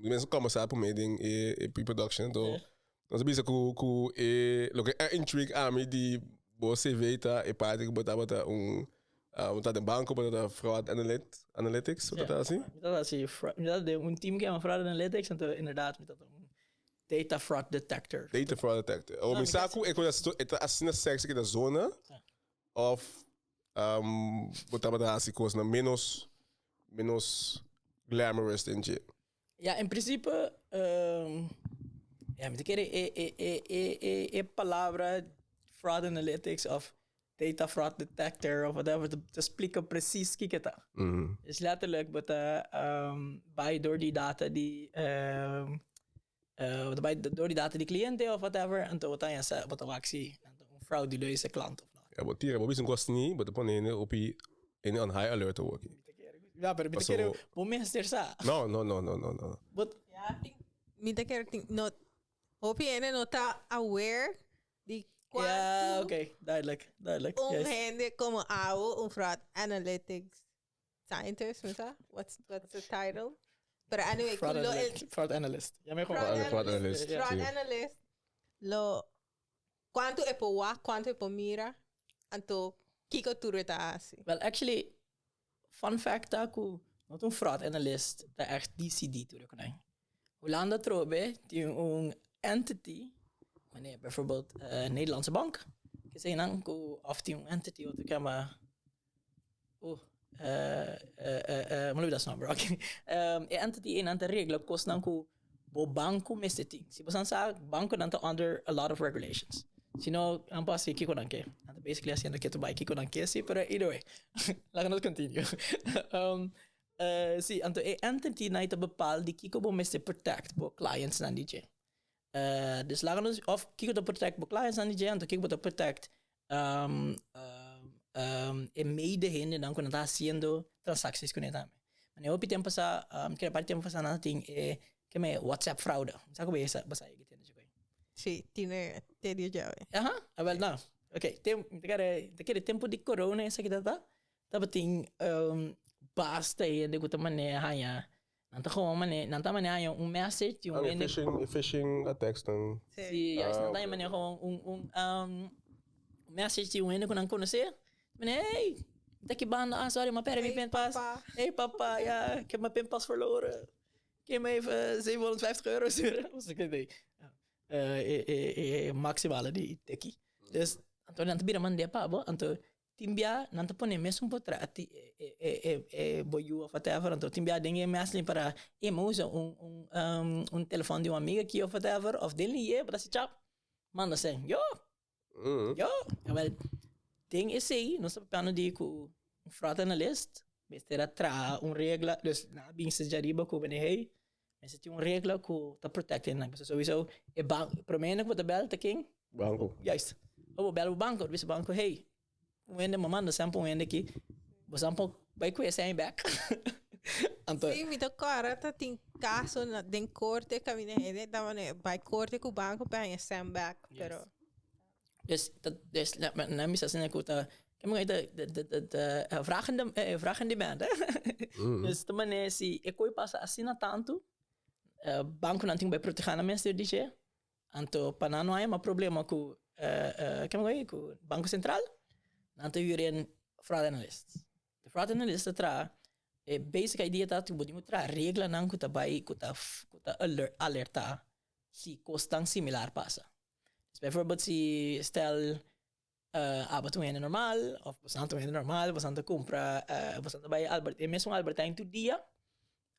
Mensen komensá promé den e e pre-production, anto Ja. nos a bisa ku ku e loke a intrigue ami di bo CV ta e parti ku bo tabata un ah, bo ta den banko, bo tabata fraud analyt, analytics, bo Ja. tabata hasi? Mi tabata hasi fra- mi tabata den un team ku yama fraud analytics, anto inderdaad mi tabata un data fraud detector. Data fraud detector. Oh, No, mi mi sa ta- ku e kos e ta asina sexy ku ta zona Ja. of um, bo tabata hasi kosnan menos menos glamorous den dje. Ja, in principe, ja, mi ta kere e, e, e, e, e, e palabra fraud analytics of data fraud detector of whatever te, te splika precies kiko ta. Dus letterlijk bo ta um, bai door die data di um, uh, bo ta bai door die data di cliente of whatever, anto bo ta haña sa bo ta wak si nan ta un frauduleuze klant of not. Ja, bo tira, bo bisa un kos ni, bo ta pone hende opi hende on high alert awor aki. Ja, pero mi ta Paso- kere bo mester sa. No, no, no, no, no, no. Bo Ja, tin, mi ta kere tin, no, hopi hende no ta aware di Ja, cuantu oké, duidelijk, duidelijk. un Juist. hende como abo, un fraud analytics scientist, mi sa? What's, what's the title? Pero anyway, Fraud cu lo analyst. Fraud analyst. Ja, mi Fraud gewoon. Fraud analyst, Ja. fraud sí. analyst, lo cuanto e por wak, cuanto e por mira, anto kiko tur e ta hasi. Well, actually, fun fact ta ku no ta un fraud analyst ta echt DCD tur e konai. Hulanda trobe tin un entity, wanneer bijvoorbeeld eh, Nederlandse bank, ke sei nan ku of tin un entity otro ke yama Uh, uh, uh, uh, mi olbida su nomber, ok. Um, e entity einan ta regla kosnan ku bo banko mester tin. Si bosan sa, bankonan ta under a lot of regulations. Si no, nan por hasi kiko nan ke. Nan ta basically hasiendo ketu bai kiko nan ke, si, pero either way. Laga nos continue. um, uh, si, anto e entity nan ta bepaal di kiko bo mester protect bo clients nan di dje. Uh, dus laga nos, of kiko ta protect bo clients nan di dje, anto kiko bo ta protect um, um, um, e medehendenan ku nan ta hasiendo transacties kuné tambe. Mane hopi tempo sa, um, kere par tempo sa nan tin e ke me WhatsApp fraude. Sa ku besa basa e tende chikoy. Sí, tiene te dio llave. Aha, ah, wel nou. Oké, tem, te kere, te kere tempo di corona esaki tata, tabatin um, basta hende ku ta maneha haña Nan ta gewoon mane, nan ta maneha un message di un Ah, hende. phishing, phishing attacks dan. Sí. Sí, juist. Ah, Nan ta oké. maneha gewoon un, un, um, un message di un hende ku nan konosé. Mane, hey, ta ki banda, ah, sorry, m'a perde mi Hey, pinpas. papa. Hey papa, ja, ik heb mijn pinpas verloren. Kun je me even €750 sturen? Was ik idee. Ja. Eh, eh, eh, eh, maximale di teki. Dus, anto nan ta bira mand'é pa bo, anto tin bia nan ta pone mesun potret di e e e e e bo yu of whatever, anto tin bia den e mes para e mi usa un un um un telefon di un amiga aki of whatever, of den liye, bo ta hasi chap, manda sen, yo, yo, awel, den esei nos ta papiando di ku un fraud analyst mester a traha un regla, dus nan a bin sinti ariba ku bini hey, mester tin un regla ku ta protect nan, pasobra souiso e bank, prome ku bo ta bel ta ken? Banco. Juist. Of bo bel bo banco, bo bisa banco, hey, un hende me manda semper un hende aki, bo sa por bai cu esei bek. Anto, Sí, mi ta kòrda ta tin kaso na den korte kaminda hende tabata bai korte ku banko pa haña sèn bèk, pero Dus, dat, dus na, na mi sa asina ku ta, kemo ta de, de, de, de, eh, vraag en de, eh, vraag en demand, hè. Dus ta manera si e koi pasa asina tantu, eh, bankonan tin ku bai protegá nan mester di dje, Anto pa nan no haya mas problema ku kema ku ku Banko Sentral, nan ta hür fraud analysts. De fraud analyst ta traha, e basic idea ta ku bo tin ku traha reglanan ku ta bai ku ta ku ta alerta si kosnan similar pasa. Dus bijvoorbeeld si stel abo ta un hende normal of boso ta un hende normal, boso ta kumpra boso ta bai Albert e mesun Albert Heijn tur dia,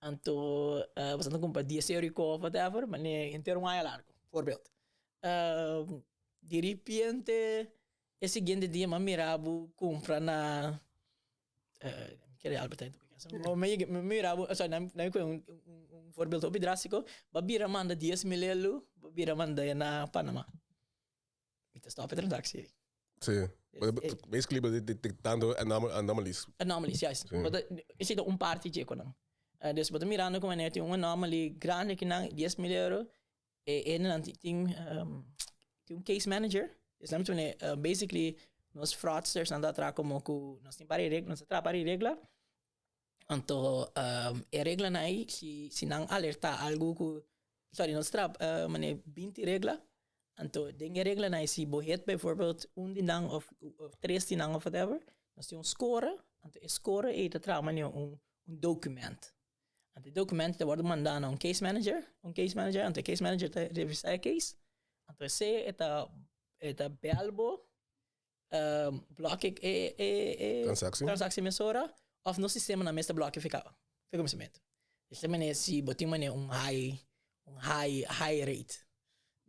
anto boso ta kumpra dies euro i kof whatever, mane henter un aña largo, voorbeeld. Di ripiente e siguiente dia mi a mira bo kumpra na mi kere Albert Heijn. Mi mira, sorry, nan mi un un voorbeeld hopi drástico, bo a bira manda 10,000 elu, bo a bira manda na Panama. Mi ta stop e transactie ei. Sí. Basically, bo detectando anomalies. Anomalies, juist. Sí. Bo ta, esei ta un parti dje ku nan. Dus bo ta mirando ku manera tin un anomaly grandi kinan, 10,000 euro, E hendenan tin tin un case manager. Esnan mi pone basically nos fraudsters nan ta traha como cu nos tin pari regla, nos ta traha pari regla. Anto e reglanan ey si si nan alerta algo cu sorry nos traha mane 20 regla anto den e reglanan ey si bo hit bijvoorbeeld un di nan of tres di nan of whatever nos tin un score anto e score ey ta traha mane un document. Anto e documento ta wordo manda na un case manager, un case manager, anto e case manager ta revisa e case, anto esey e ta e ta bel bo, block e e e e Transactie. transactie mesora of nos sistemanan mes ta block e fika fe kuminsamentu. Esei manera si bo tin manera un high un high high rate.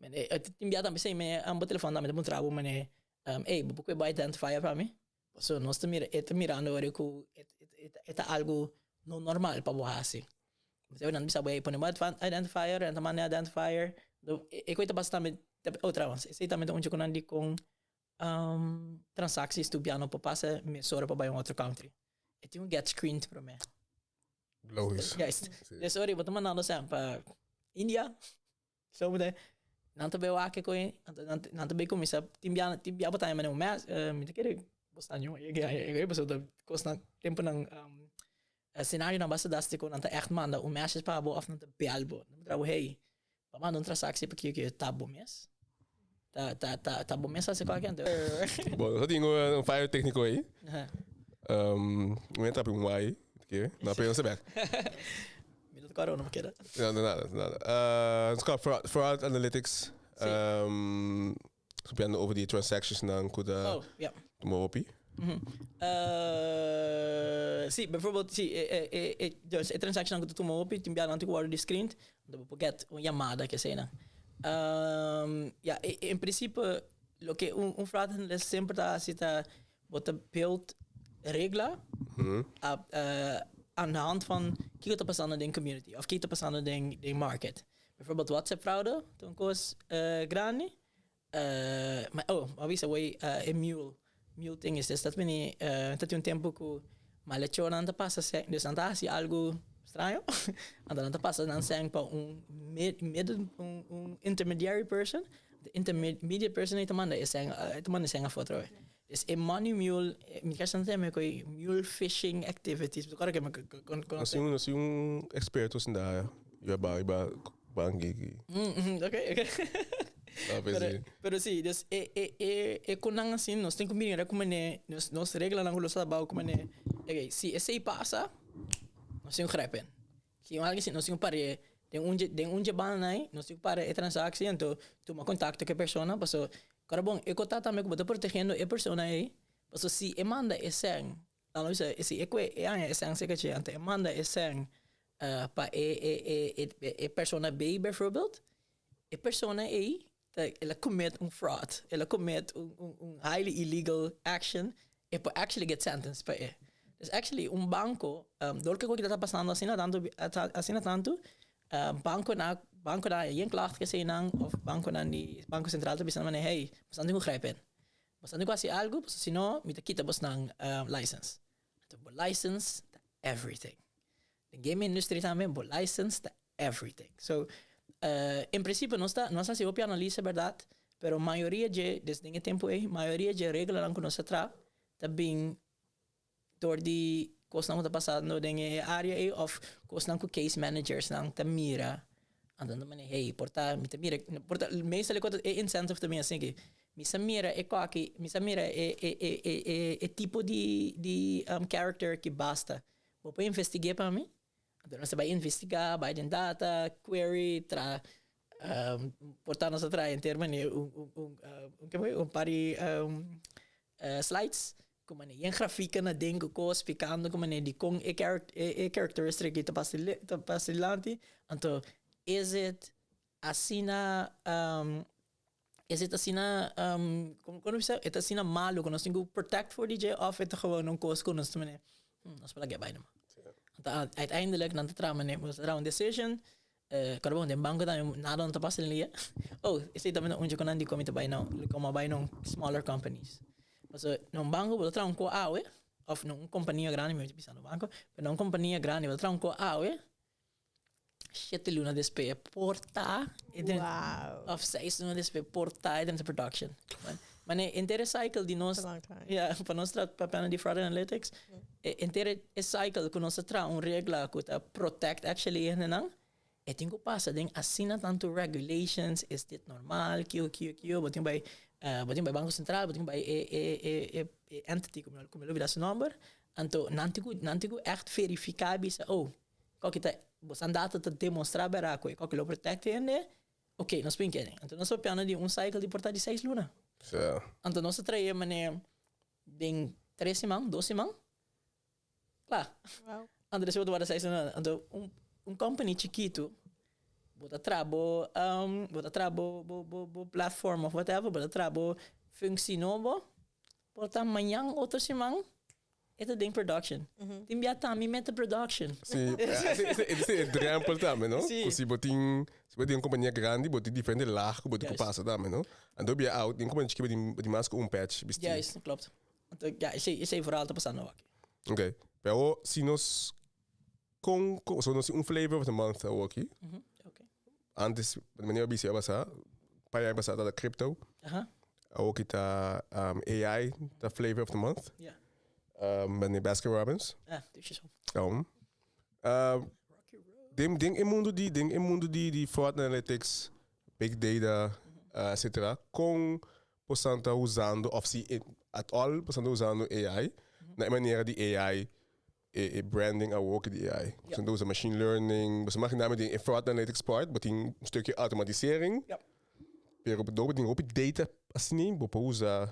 Mane tin bia tambe esei me bo telefon tambe ta puntra bo mane ey bo por kue bo identifier pa mi? Pasobra nos ta mira, e ta mirando ora ku e ta algu no normal pa bo hasi. Nan ta bisa bo, hey, pone bo identifier, nan ta manda e identifier. E kos ta pasa tambe, otra bes, esei tambe ta un ku nan di kon transaksies stupiano por pasa mesora pa bai un otro country. E tin un get screened promé. Logisch. Juist. Dus ora bo ta mandando sèn pa India, So bo ta, nan ta bay wak e koe, anto nan nan ta bay kuminsá tin bia tin bia bo ta haña un mes, mi ta kere bo sta ño yega yega pasobra ta kosnan tempunan senarionan basta drástiko nan ta ègt manda un message pa bo òf nan ta bèl bo, nan ta puntra bo hey, bo a manda un transaksie pa kiko ta bo mes? Ta ta ta ta bo mes hasi kòke anto? Bon, nos a tin un fayo tékniko ei. Mi a trapia un wai, no, pero nos ta bèk. Mi no ta kòrda unda mi keda. No, no, nada, nada. Nos kòrda fraud, fraud analytics. Sí. Papiando over di transactions nan ku ta Oh, ja. tuma hopi. Sí, bijvoorbeeld, sí, e, e, e, e, dus e transactionnan ku ta tuma hopi, tin biaha nan tin ku wòrdu di screened, anto bo por get un yamada ke eseinan. Ja, in principe, loke un, un fraud analyst semper ta hasi ta Bo ta build regla aan de hand van kiko ta pasando den community of kiko ta pasando den den market. Bijvoorbeeld WhatsApp fraude ta un kos grandi. Ma oh, bo a bisa awor e mule, mule thing is dus dat bini ta tin un tempo ku malechornan ta pasa sèn, dus nan ta hasi algu straño, anto nan ta pasa nan sèn pa un middle un intermediary person, de intermediate person ei ta manda e sèn ta manda e sèn afó atrobe. Dus e money mule, mi ka san teme koe mule fishing activities. Ora ke mi konoce. Nos tin un experto sinda riba riba banki aki. Ok, ok. Pero, pero si, dus e e e e konan asin nos tin ku mira ku mane nos nos reglanan ku nos ta bou ku mane okay si esei pasa nos tin ku grijp in. Si un algin nos tin ku par'é den un dje den un dje banda ei nos tin ku para e transaksie anto tuma kontakto ku e persona paso kòrda bon e kota tambe ku bo ta protegiendo e persona ei paso si e manda e sèn nan lo bisa si e kue e haña e sèn serka dje anto e manda e sèn pa e e e e persona B bijvoorbeeld e persona ei ta el a commit un fraud el a commit un un un highly illegal action e por actually get sentenced pa e. Dus actually un banco dor ke koki ta pasando asina tanto asina tanto banconan banconan yen klacht ke eseinan of banconan di banco central ta bisa nan hey boso tin ku grijp in boso tin ku hasi algo pasobra si no mi ta kita bosnan license. Anto bo license ta everything. Den game industry tambe bo license ta everything. So, en principio nos ta nos hasi hopi analisa berdad, pero mayoria dje, des den e tempo ei, mayoria dje reglanan ku nos a traha ta bin dor di kosnan ku ta pasando den e area ei of kosnan ku case managersnan ta mira. Anto nan ta manda hey, por ta mi ta mira, por ta meestal e kos e incentive ta bin asin aki, mi sa mira e koki, mi sa mira e e e e e tipo di di character ki basta. Bo por investig'é pa mi? Anto nos ta bai investigá, bai den data, query, tra por ta nos a traha henter manera un un un un ke un par di slides ku manera yen grafika na den ku kos splikando ku manera dikon e e characteristic aki ta pasa ta pasa dilanti. Anto is it asina is it asina komo komo bisa e ta asina malu ku nos tin ku protect for di dje òf e ta gewoon un kos ku nos ta manera nos por lag'é bai numa. Anto uiteindelijk nan ta traha manera bo ta traha un decision, kòrda bon den banko tambe nada no ta pasa den lia. Oh, esei tambe ta un dje ku nan di ku mi ta bai na ku mi a bai na un smaller companies. Pasobra na un banko bo ta traha un kos awe òf na un kompania grandi, mi ta bisa na un banko, pero na un kompania grandi bo ta traha un kos awe, Shete luna despues por ta e den Wow. of seis luna despues por ta e den production. Mane henter e cycle di nos That's a long time. ja, pa nos tra papiando di fraud analytics, e henter e cycle ku nos ta traha un regla ku ta protect actually e hendenan, e tin ku pasa den asina tantu regulations, is dit normal, kio kio kio, bo tin bai bo tin bai Banco Central, bo tin bai e e e e entity ku mi lo bida su nomber, anto nan tin ku nan tin ku echt verifica bisa oh Koki ta bosan data ta demostra bera ku e koki lo protect hende, ok, nos por kere. Anto nos papiando di un cycle di por ta di seis luna. Sa. Anto nos a trae mane den tres siman, dos siman, kla. Wow. Anto despues bo ta warda seis luna. Anto un un company chikitu, bo ta traha bo bo ta traha bo bo bo bo platform of whatever, bo ta traha bo functie nobo, por ta mañan otro siman E ta den production. Tin bia tambe met de production. Sí, ese e drempel tambe, no? Sí. Ku si bo tin, si bo tin un kompania grandi, bo tin diferente laag ku bo tin ku Juist. pasa tambe, no? Anto bia out, den kompania chikí bo tin, bo tin mas ku un patch bisti. Juist, klopt. Anto, ja, esei, esei vooral ta pasando aki. Oké. Pero si nos kon, kon, so nos tin un flavor of the month awoki. Oké. Antes, manera bo bisa a basa, par aña pasá tabata crypto. Aha. Awoki ta AI ta flavor of the month. Ja. Meneer Baskin Robbins. Ah, dus zo. Oh. Den, den e mundo di, den e mundo di, di fraud analytics, big data, etcetera, kon bosan ta usando, of si at all bosan ta usando AI, na e manera di AI e, e branding awoki di AI. Ja. Bosan ta usa machine learning, bosan imaginami den e fraud analytics part, bo tin un stukje automatisering. Ja. Pero bo tin hopi data asina, bo por usa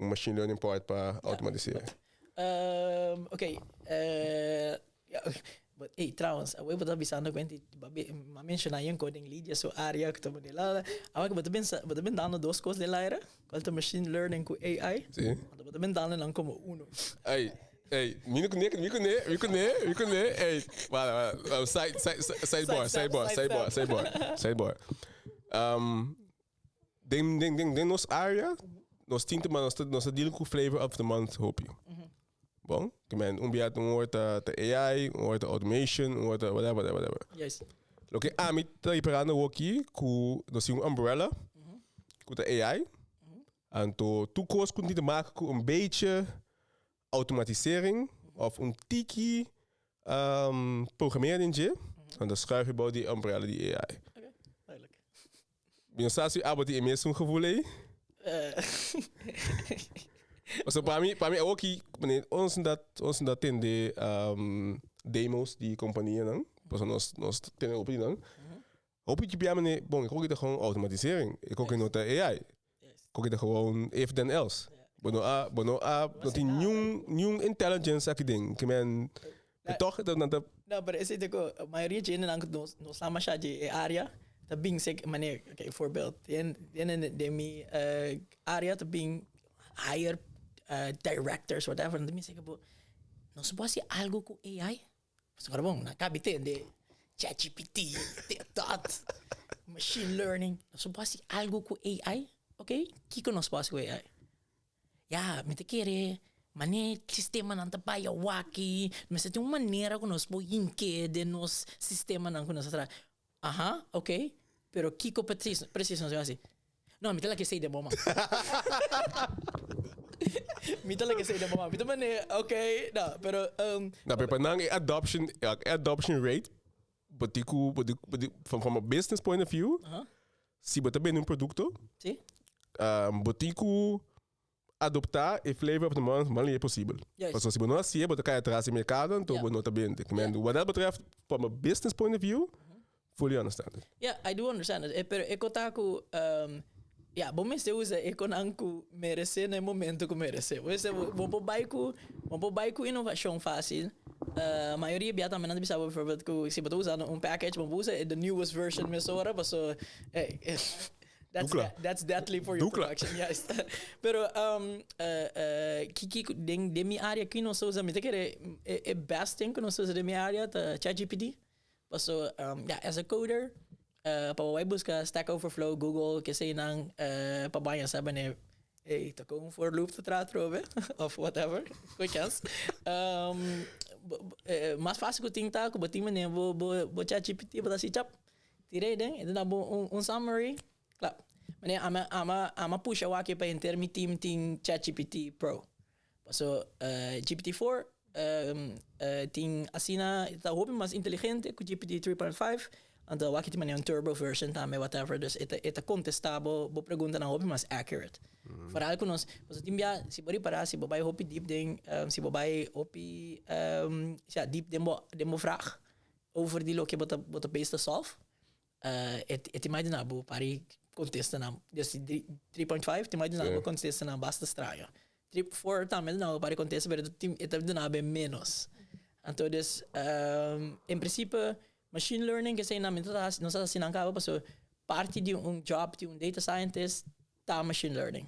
un machine learning part pa automatiseren. Um, oké. Ja, but, hey, trouwens, awe bo ta bisando kwenti, ma menciona yen ko den Lydia su area ku ta bo la. Awe bo ta bensa, bo ta ben dando dos kos den laira, cual ta machine learning ku AI. Sí. Anto bo ta ben dando nan como uno. Ey, ey, mi no kuné, mi kuné, mi kuné, mi kuné, ey, wala, wala, side, side, sidebar, sidebar, sidebar, sidebar, sidebar. Um, den, den, den, den nos area, nos tin te, nos ta, nos ta deal ku flavor of the month hopi. Bon, ke men, un bia un hoor ta, ta AI, un hoor ta automation, un hoor ta whatever, whatever, whatever. Loke ami ta riparando awoki ku nos tin un umbrella ku ta AI, anto tur kos ku tin te maken ku un beetje automatisering of un tiki programmeren den dje, dan ta schuif je bou di e umbrella di AI. Oké, duidelijk. Mi no sa si abo tin e mesun gevoel ei. Pasobra pa mi, pa mi awoki, wanneer ons dat, ons dat tende demos di kompanianan, pasobra nos, nos tene hopi di nan, hopi di bia mane, bon, e koki ta gewoon automatisering, e koki no ta AI, koki ta gewoon if then else. Bo no a, bo no a, no tin niun, niun intelligence aki den, ke men, toch nan ta. No, pero esei ta ku mayoria dje hendenan ku nos no sa masha dje e area ta bin sek manera, oké, voorbeeld, den den den mi area ta bin higher directors whatever, nan ta bin sek bo nos por hasi algo ku AI? Pasobra bon, nan kabi tende ChatGPT, dit dat, machine learning, nos por hasi algo ku AI? Oké, kiko nos por hasi ku AI? Ya, mi ta kere manera sistemanan ta bai awaki, mester tin un manera ku nos por hink'é den nos sistemanan ku nos ta traha. Aha, ok, pero kiko precies precies nos ta hasi? No, mi ta laga esei den bo man. Mi ta laga esei den bo man. Mi ta manera, ok, no, pero. No, pero pa nan e adoption, e adoption rate, bo tin ku, bo tin, bo tin, from, from a business point of view, si bo ta bende un produkto, Sí. bo tin ku adoptá e flavor of the month mas lihé posibel. Juist. Pasobra si bo no hasié, bo ta kai atras di merkado, anto Ja. bo no ta bende. Ja. Men, wat dat betreft, from a business point of view, fully understand it. Ja, I do understand it. Pero e kota ku, ja, bo mester usa e konan ku meresé na e momento ku meresé. Bo mester, bo por bai ku, bo por bai ku inovashon fásil. Mayoria bia tambe nan ta bisa bo bijvoorbeeld ku si bo ta usando un package, bo por usa e the newest version mesora, paso, That's, Dukla. that's deadly for your Dukla. production, juist. Pero ki, den mi area aki nos ta usa, mi ta kere e best thing ku nos ta usa den mi area ta ChatGPT. Paso, ja, as a coder, pa bo bai buska Stack Overflow, Google, keseinan, pa baña sa bane, hey, ta kon un for loop ta traha atrobe, of whatever, goeie kens. Mas fácil ku tin ta ku bo tin manera bo ChatGPT, bo ta hasi chap, tira ei den, e ta da bo un summary, kla. Manera ami a pusha awor aki pa henter mi team tin ChatGPT Pro. Paso GPT-4 tin asina ta hopi mas inteligente ku GPT 3.5, anto awor aki tin manera un turbo version tambe, whatever, dus e ta kontestá bo preguntanan hopi mas accurate. Vooral ku nos, paso tin bia si bo ripará, si bo bai hopi diep den, si bo bai hopi, ja, diep den bo vraag over di loke bo ta bezig ta solve, e tin mai di na bo pari kontesta nan, dus 3.5 tin mai di na bo kontesta nan basta straño. 3.4 tambe na bo pari kontesta, pero e ta duna bo menos. Anto dus, in principe, machine learning kesei nan mi ta nos ta hasi nan kaba, paso parti di un job di un data scientist ta machine learning.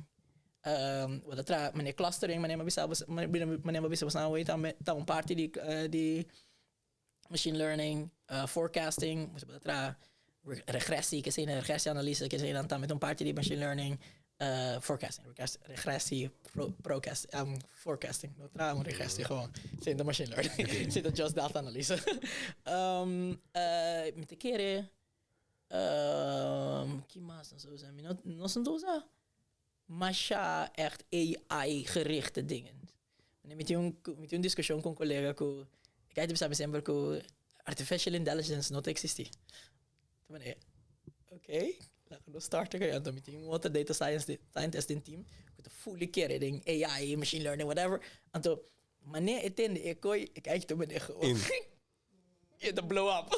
Bo ta traha manera clustering, manera mi a bisa bo awor tambe ta un parti di machine learning, forecasting, bo ta traha regressie, kesei nan regressieanalyse, kesei nan tambe ta un parti di machine learning, forecasting, regressie, procast, forecasting, no traha un regressie gewoon, esei ta machine learning, esei ta just data analyse. Mi ta kere, ki mas nos ta usa? Mi no, nos no ta usa masha echt AI gerichte dingen. Mi tin un diskushon ku un kolega ku ik a bisa semper ku artificial intelligence no ta eksistí. Oké, laten we starten. Anto mi tin un otro data science scientist den team ku ta fully kere den AI, machine learning, whatever. Anto, manera e tende e koi, ik kijk toen meneer gewoon. E ta blow up.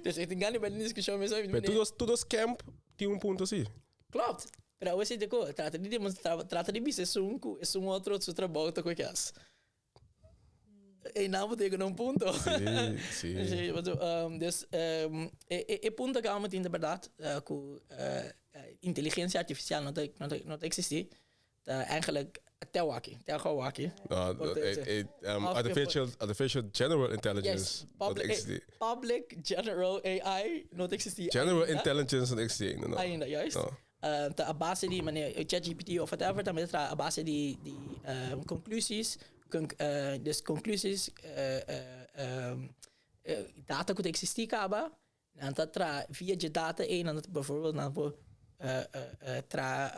Dus ik denk niet bij de discussie met zo. Pero tur dos camp tin un punto asina. Klopt. Pero awor si ko, trata di demonstra, trata di bisa esun otro su trabou ta koikas. E não vou ter un punto. Si. Si, maar dus e punto ku ami tin di berdat, ku inteligensia artifisial no ta eksistí. Ta eigenlijk te aki, te aki. No, artificial general intelligence Yes, no public, eksistí. Public general AI no ta eksistí General ainda. Intelligence no ta eksistí ainda, no. Ainda, juist. No. Ta a base di manera ChatGPT of whatever, tambe ta a base di conclusies, dus conclusies, data ku ta eksistí kaba, en dat tra via de data een, en dat bijvoorbeeld dan voor tra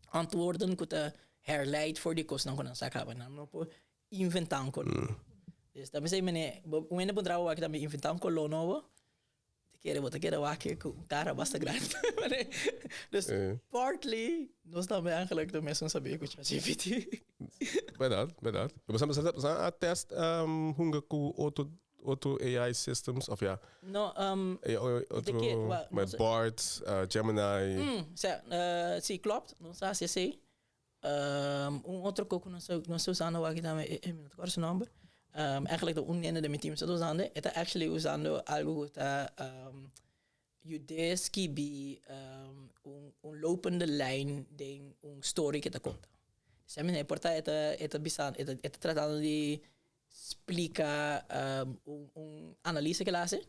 antwoorden ku ta herleid voor die kosten ku nan sa kaba, nan no por inventá un kos. Dus dat mi meneer, un hende por traha aki tambe inventá un koló nobo, te kere bo ta kere wak ku kara basta grandi. Dus partly nos tambe eigenlijk de mensen sabi ku ChatGPT. Berdat, berdat. Bo a test hunga ku otro AI systems of ja, No, AI, otro met no. Bard, Gemini. Sea, si, klopt. Nos a hasi. Un otro ku nos ta usando aki tambe, mi no ta kòrda su nòmber. Eigenlijk de un di mi team ta usando, e ta actually usando algo ku ta yuda skibi un lopende lijn den un story ku ta konta. Dus e por ta e ta bisa, e ta tratando di splika un analyse ku el a hasi,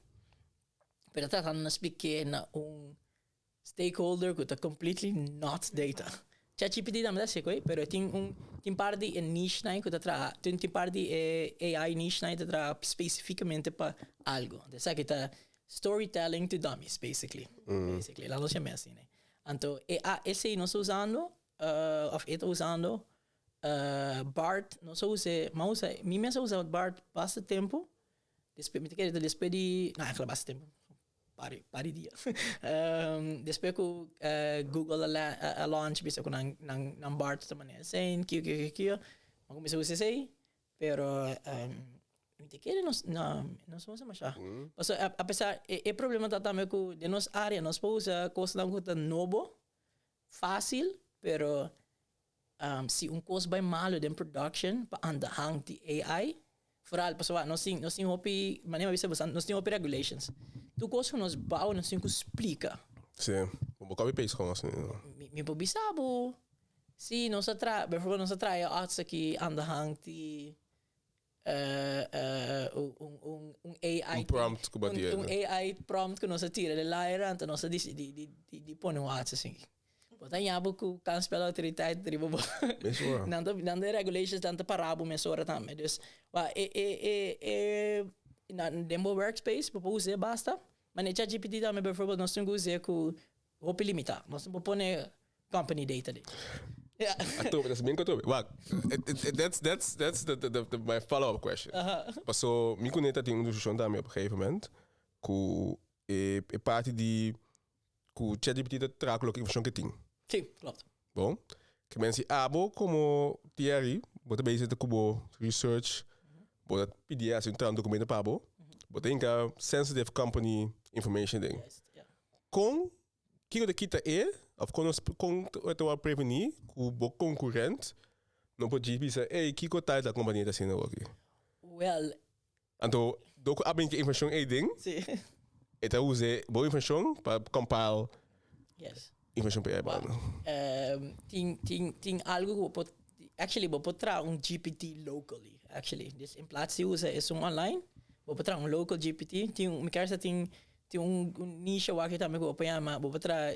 pero ta tratando di splika na un stakeholder ku ta completely not data. ChatGPT tambe ta asina, pero tin par di niche nan ku ta traha, tin par di AI niche nan ta traha spesífikamente pa algo. Dus esaki ta storytelling to dummies, basically. Basically, laga nos yam'é asina, ne? Anto, esei nos ta usando, of e ta usando, Bard, nos a usa, m'a usa, mi mes a usa Bard basta tempu. Despues, mi ta kere despues di, no, eigenlijk basta tempu. Pari dia. Despues ku Google a launch bisa ku nan Bard ta manera zijn, kio, kio, kio, kio. M'a kuminsá usa esei, pero mi ta kere nos no nos usa masha. Paso apesar e problema ta tambe ku den nos área nos por usa kosnan ku ta nobo, fásil, pero si un kos bai malu den production pa anda hang di AI, vooral pasobra nos tin hopi, manera mi a bisa, nos tin hopi regulations. Tur kos ku nos bouw nos tin ku splika. Si. Bo copy paste gewoon asina, no? Mi por bisa bo, si nos a traha, bijvoorbeeld nos a traha e arts aki aan de hand di un AI Un prompt ku bo a tira. Un AI prompt ku nos a tira den laira, anto nos a disidi di pone un arts asin. Bo ta haña bo ku kansspelautoriteit riba bo. Mesora. Nan ta nan ta regulations nan ta para bo mesora tambe. Dus wa e e e e nan den bo workspace bo por us'é basta. Ma ne ChatGPT tambe bijvoorbeeld nos tin ku us'é ku hopi limitá. Nos no por pone company data den. Ja. Atobe, dat is bien atobe. Wak, that's, that's, that's the, the, the, my follow-up question. Paso, mi ku Neta tin un discusion tambe op een gegeven moment, ku e, e parti di ku ChatGPT ta traha ku loke informashon ke tin. Sí, klopt. Bon, ke men si abo komo Thierry, bo ta bezig ku bo research, bo ta pidi hasi un traha un documento pa bo, bo ta hinka sensitive company information den. Juist, ja. Kon, kiko ta kita e, of kon nos, kon ta wou preveni ku bo konkurent no por djis bisa, ey, kiko tal tal kompania ta hasiendo awoki? Wel, Anto, dor ku a brinca informashon ei den, Sí. e ta usa bo informashon pa compile Yes. informashon pa e banda. Tin, tin, tin algo ku bo por, actually bo por traha un GPT locally, actually. Dus in plaats di usa esun online, bo por traha un local GPT. Tin un, mi kier sa tin, tin un, un niche awor aki tambe ku bo por yama, bo por traha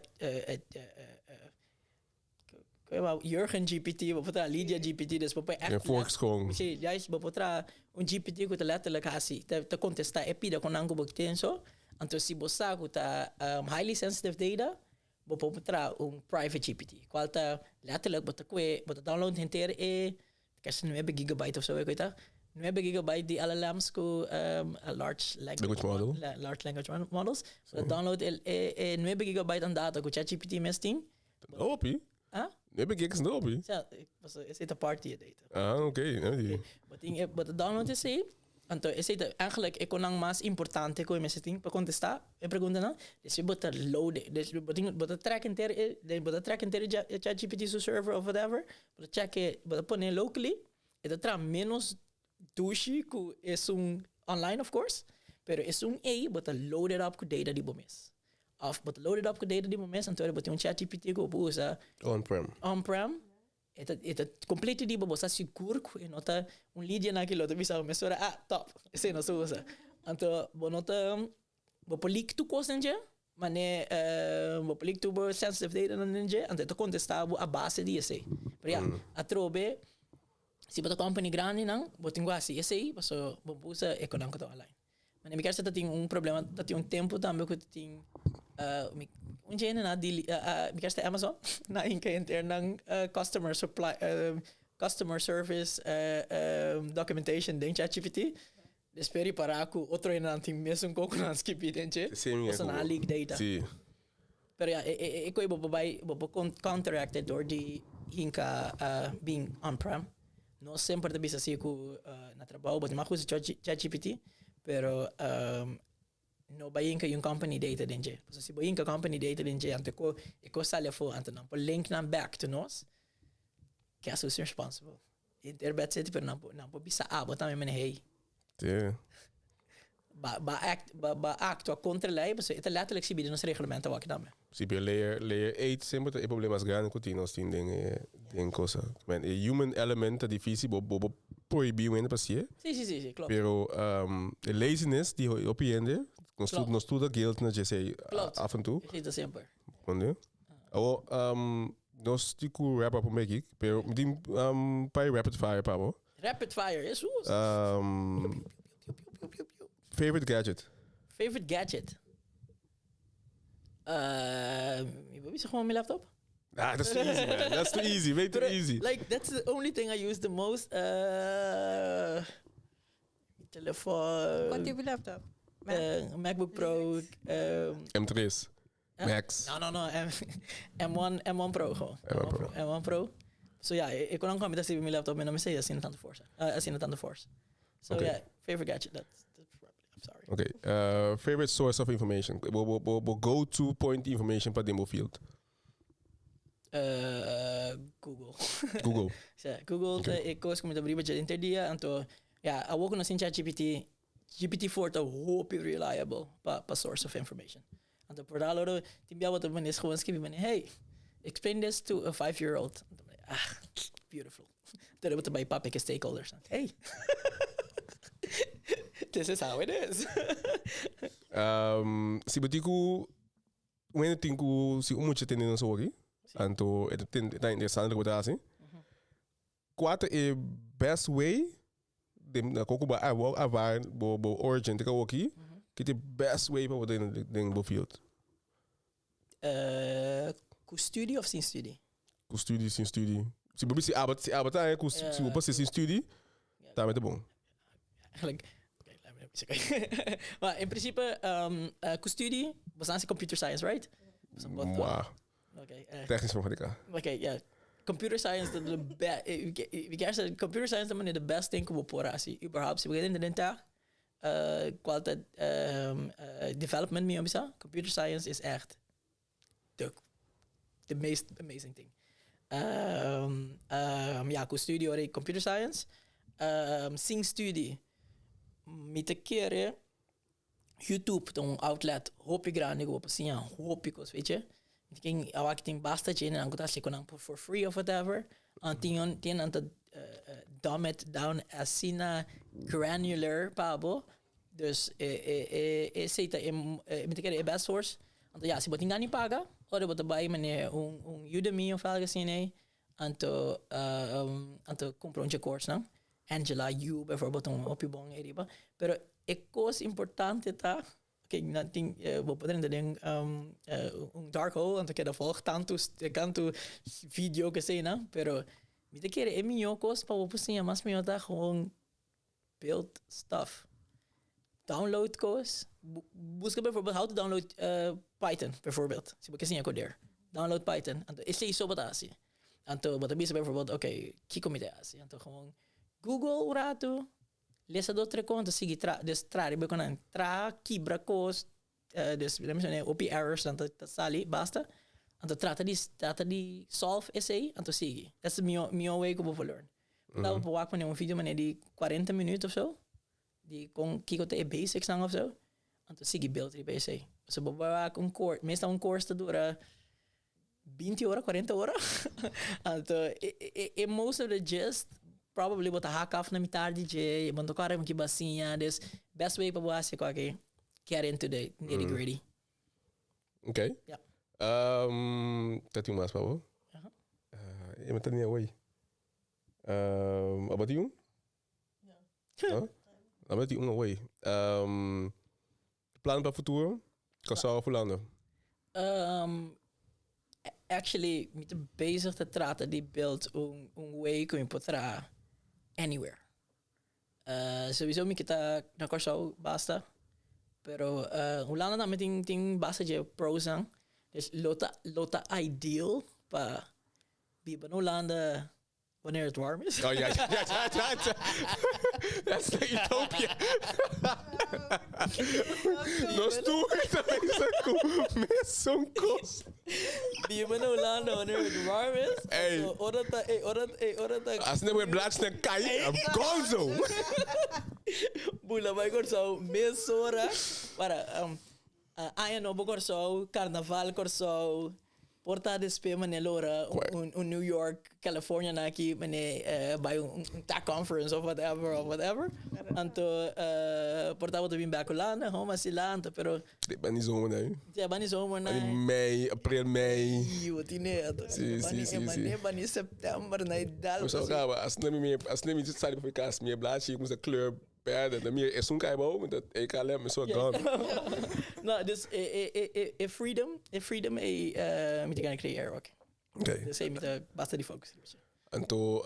Jurgen GPT, bo por traha Lydia GPT, dus bo por echt... En Volkskrant. Sí, juist, bo por traha un GPT ku ta letterlijk hasi, ta kontestá e pida ku nan ku bo tin so. Anto si bo sa ku ta highly sensitive data, bo por traha un private GPT, kual ta letterlijk bo ta kue, bo ta download henter e, kers nuebe gigabyte of so e ku ta, nuebe gigabyte di LLM's ku large language model, large language models, bo ta download e nuebe gigabyte an data ku ChatGPT mes tin. Hopi? Ah? Nuebe gigs no hopi? Ja, paso esei ta parti e data. Ah, oké. Okay. Okay. Bo tin e, bo ta download esei, anto esei ta eigenlijk e konan mas importante ku e mester tin pa kontestá e preguntanan. Despues bo ta load e, des bo tin bo ta track henter e, bo ta track henter e ChatGPT su server of whatever, bo ta check e, bo ta pone locally, e ta traha menos dushi ku esun online of course, pero esun ei bo ta load it up ku data di bo mes. Of bo ta load it up ku data di bo mes, anto bo tin un ChatGPT ku bo por usa On-prem. On-prem. E ta e ta completo di bo, bo sa sigur ku e no ta un lidia nan ki lo ta bisa bo mesora, ah, top, esei nos ta usa. Anto bo no ta, bo por leak tur kos den dje, mane bo por leak tur bo sensitive data nan den dje, anto e ta kontestá bo a base di esei. Pero ya, atrobe si bo ta company grandi nan, bo tin ku hasi esei, pasobra bo por usa e konan ku ta online. Mane mi kersa ta tin un problema, ta tin un tempo tambe ku ta tin mi un dje na di mi kersa ta Amazon na inka henter nan customer supply customer service documentation den ChatGPT. Despues ripara ku otro hendenan tin mesun kos ku nan skibi den dje, pasobra nan a leak data. Sí. Pero ya, e koe bo por bai, bo por counteract e door di hinka bin on-prem. No semper ta bisa si ku na trabou bo tin mag usa ChatGPT, pero no bai hinka un company data den dje. Pasobra si bo hinka company data den dje, anto e kos sali afó, anto nan por link nan back to nos, guess who's responsible? Henter bed city, pero nan por, nan por bisa abo tambe, mene, hey. Sí. Ba, ba act, ba, ba actua contra ley, pasobra e ta letterlijk sibi den nos reglamento awaki tambe. Sí, pero layer, layer 8 semper ta e probleem mas grandi ku tin nos tin den e, den cosa. Men, e human element ta difícil, bo, bo, bo prohibí un hende pa hasié. Sí, sí, sí, sí, klopt. Pero e laziness di hopi hende, nos tur, Klopt. nos tur ta guilty na dje esei Klopt. af en toe. Esei ta semper. Comprende? Awo, nos tin ku wrap up un beki, pero mi tin un par di rapid fire pa bo. Rapid fire, Jesus! Piu, piu, piu, piu, piu. Favorite gadget? Favorite gadget? Mi por bisa gewoon mi laptop? Ah, that's too easy, man. That's too easy, way too Pero, easy. Like, that's the only thing I use the most. Mi telefon. Cuál tipo de laptop? Mac? MacBook Pro. M3. Max. No, no, no. M, M1, M1 Pro gewoon. M1 Pro. M1 Pro. So ja, ik kon ook met mijn laptop en dan zei asina tanto force. Asina tanto force. So yeah, favorite gadget. That's probably, I'm sorry. Okay. Favorite source of information? Bo, bo, bo, bo go-to point information pa den bo field? Google. Google. Ja, Google, okay. Ik koos kom met de inter dia. Anto, ja, a wok nos in ChatGPT. GPT-4 ta hopi reliable pa source of information. Anto por da loro tin bia bo ta manera gewoon skibi manera, hey, explain this to a 5-year-old. Anto manera, ah, beautiful. Anto bo ta bai papia ku stakeholders. Hey, this is how it is. Si bo tin ku un hende tin ku si un mucha tende nos awor aki, anto e ta interesante loke bo ta hasi. Kua ta e best way den na koko bo a bo a var bo bo origin te awoki ki ta e best way pa bo den den bo field? Ku studie of sin studie? Ku studie sin studie. Si bo bisa si abo ta ku si bo por sin studie tambe ta bon. Eigenlijk okay laat me bisa Maar in principe ku studie bo sa hasi computer science right? Wah. Okay. Technische informatica. Okay, yeah. Computer science ta de be mi kier sa computer science ta manera de best thing ku bo por hasi überhaupt. Si bo kere den tech, kual ta development mi a bisa, computer science is echt de de meest amazing thing. Ja, ku studio ora computer science. Sin studie mi ta kere YouTube ta un outlet hopi grandi ku bo por siña hopi kos, weet je. Mi tin awor aki tin basta djenenan ku ta hasi ku nan for free of whatever. An tin un tin nan ta dumb it down asina granular pa bo. Dus e e e esei ta e mi ta kere e best source. Anto ya si bo tin gana di paga ora bo ta bai manera un un Udemy of algo asina ei anto anto kumpra un dje course nan. Angela Yu bijvoorbeeld un hopi bon eriba. Pero e kos importante ta, oké, nan tin bo por drenta den un dark hole anto keda volg tantu tantu video ke esei nan, pero mi ta kere e mihó kos pa bo por siña mas mihó ta gewoon build stuff. Download kos, buska bijvoorbeeld how to download Python bijvoorbeeld, si bo ke siña kodeer. Download Python, anto esei so bo ta hasi. Anto bo ta bisa bijvoorbeeld, oké, kiko mi ta hasi? Anto gewoon Google un ratu, lesa dos tres kos, anto sigui tra, dus traha riba ku nan. Traha, kibra kos, dus mi ta menshona hopi errors nan ta sali, basta. Anto trata di trata di solve esei, anto sigui. That's the mihó mihó way ku bo por learn. Bo ta por wak manera un video manera di cuarenta minuut of so, di kon kiko ta e basics nan of so, anto sigui build riba esei. Pasobra bo por wak un course, meestal un course ta dura 20 ora, 40 ora. Anto, e, e, e most of the gist, probably bo ta hak af na mitar di dje, bo no ta kòrda ki bo a siña. Dus, best way pa bo hasi kòke, get into the nitty gritty. Ok. Ja. Ta tin un mas pa bo? E mi ta nia away. Abo tin un? No. No? Abo tin un away. Plan pa futuro? Kòrsou of Hulanda? Actually, mi ta bezig ta trata di build un un way ku mi por traha anywhere. Sowieso mi ke ta na Kòrsou basta, pero Hulanda tambe tin tin basta dje prosnan. Dus lo ta lo ta ideal pa biba na Hulanda wanneer het warm is. Oh ja, ja, ja, ja, ja. That's the utopia. Nos tur ta pensa ku mesun kos. Biba na Hulanda wanneer het warm is. Ey. Anto ora ta, ey, ora, ey, ora ta. Asina bo e bladsnan kai, I'm gonzo. Bula bai Kòrsou mesora. Para, Aña Nobo Kòrsou, Karnaval Kòrsou. Por ta despe mane lora un New York, California na aki mane bai un tech conference of whatever of whatever. Anto por ta bo ta bin bek Hulanda, home asila anto pero. Di bani zomer nai. Si bani zomer nai. Bani mei, april mei. Iyo tine anto. Si si si si. Bani bani september nai dal. Bo sa kaba asina mi asina mi sali pa mi kas mi e blachi kumsa kleur Perde, dan mi esun kai bou, mi ta e kale mi so gone. No, dus e e e e e freedom, e freedom e mi ta gana creëer ook. Oké. Dus e mi ta basta di focus riba. Anto,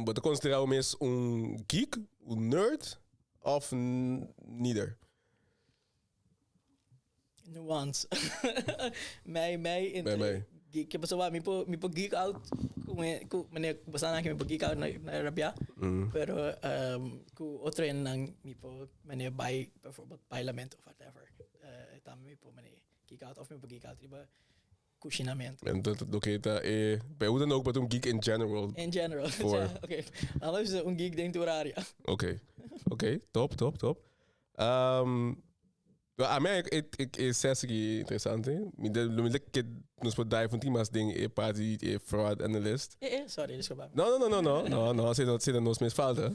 bo ta considera bo mes un geek, un nerd of neither? Nuance. Mei, mei entre Mei, mei. geek. Ke pasobra mi por, mi por geek out ku e, ku meneer ku bosan aki mi por geek out na, na rabia. Pero ku otro hendenan mi por meneer bai bijvoorbeeld bailamento of whatever. Tambe mi por meneer geek out of mi por geek out riba kushinamento. En dat loke ta e pregunta no pa ta un geek in general. In general. Voor. Ja, oké. Anders is un geek den tur area. Oké. Oké, top, top, top. Ami e e sesi ki interesante. Mi de lo mi de ke nos por dive un tiki mas den e parti di e fraud analyst. Eh eh, sorry, disculpa. No, no, no, no, no, no, no, si no, si no nos mes falta.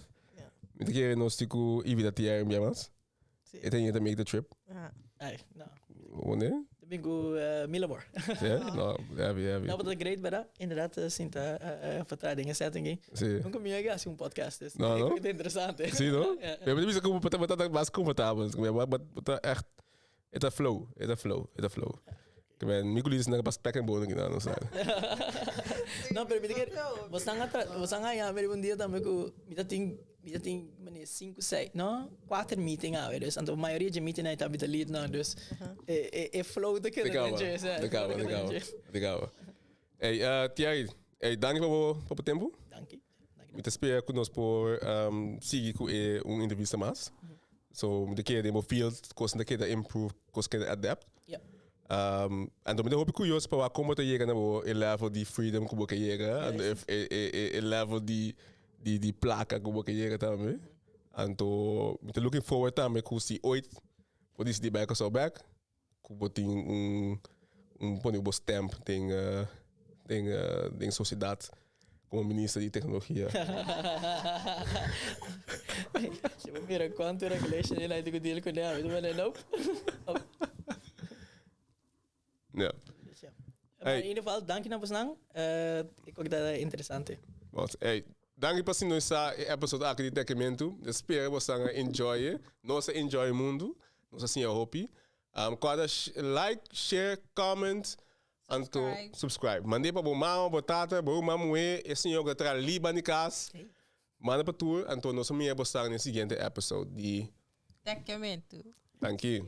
Mi ta kere nos tin ku invita Thierry un bia mas. Sí. E ta yega ta make the trip. Ah. Ay, no. Wanneer? Ta bin ku Milabor. Sí, no, heavy, heavy. No, but great, verdad? Inderdaad, sinta pa traha den e setting ei. Sí. Nunca mi a hasi un podcast, dus No, no? ik vind het interessant. Sí, no? Ja. Ja, maar dat is bo ta mas comfortabel. Bo ta echt, e ta flow, e ta flow, e ta flow. Ke men, mi kulis na pas pek en bonen kina, no sa. No, pero mi ta kere, bosan a tra, bosan a yama riba un dia tambe ku mi ta tin, mi ta tin mane sinku, seis, no, kuater meeting awe. Dus anto mayoria dje meeting nan ta bita lead nan, dus e, e, e flow ta keda den dje, sa, Ta e flow kaba, ta ta keda den kaba, dje. ta kaba. Ey, Thierry, ey, danki pa bo, pa bo tempu. Danki. Danki. Mi ta spera ku nos por sigui ku e un entrevista mas. So mi ta kere den bo field kosnan ta keda improve, kos keda adapt. Ja. Anto mi ta hopi kurioso pa wak kon bo ta yega na bo e level di freedom ku bo ke yega, anto e e e e level di di di plaka ku bo ke yega tambe. Anto mi ta looking forward tambe ku si ooit bo disidi bai Kòrsou bèk, ku bo tin un un pone bo stamp den den den sosiedat komo minister di teknologia. Si bo mira kuantu regulation e laiti ku deal kuné ami ta manda nope. Ja. Dus ja. Maar in ieder geval, danki na bosnan. Ik ook dat interesante. Wat, hey, danki pa sintonisa e episode aki di Tekimentu. Espera bosan a enjoy e. Nos a enjoy mundu. Nos a siña hopi. Um, kòrda like, share, comment, anto Subscribe. subscribe. Mand'é pa bo mama, bo tata, bo ruman muhé, e señor ku ta traha liba di kas. Manda pa tur, anto nos a mira bosan den e siguiente episode di Tekimentu. Danki.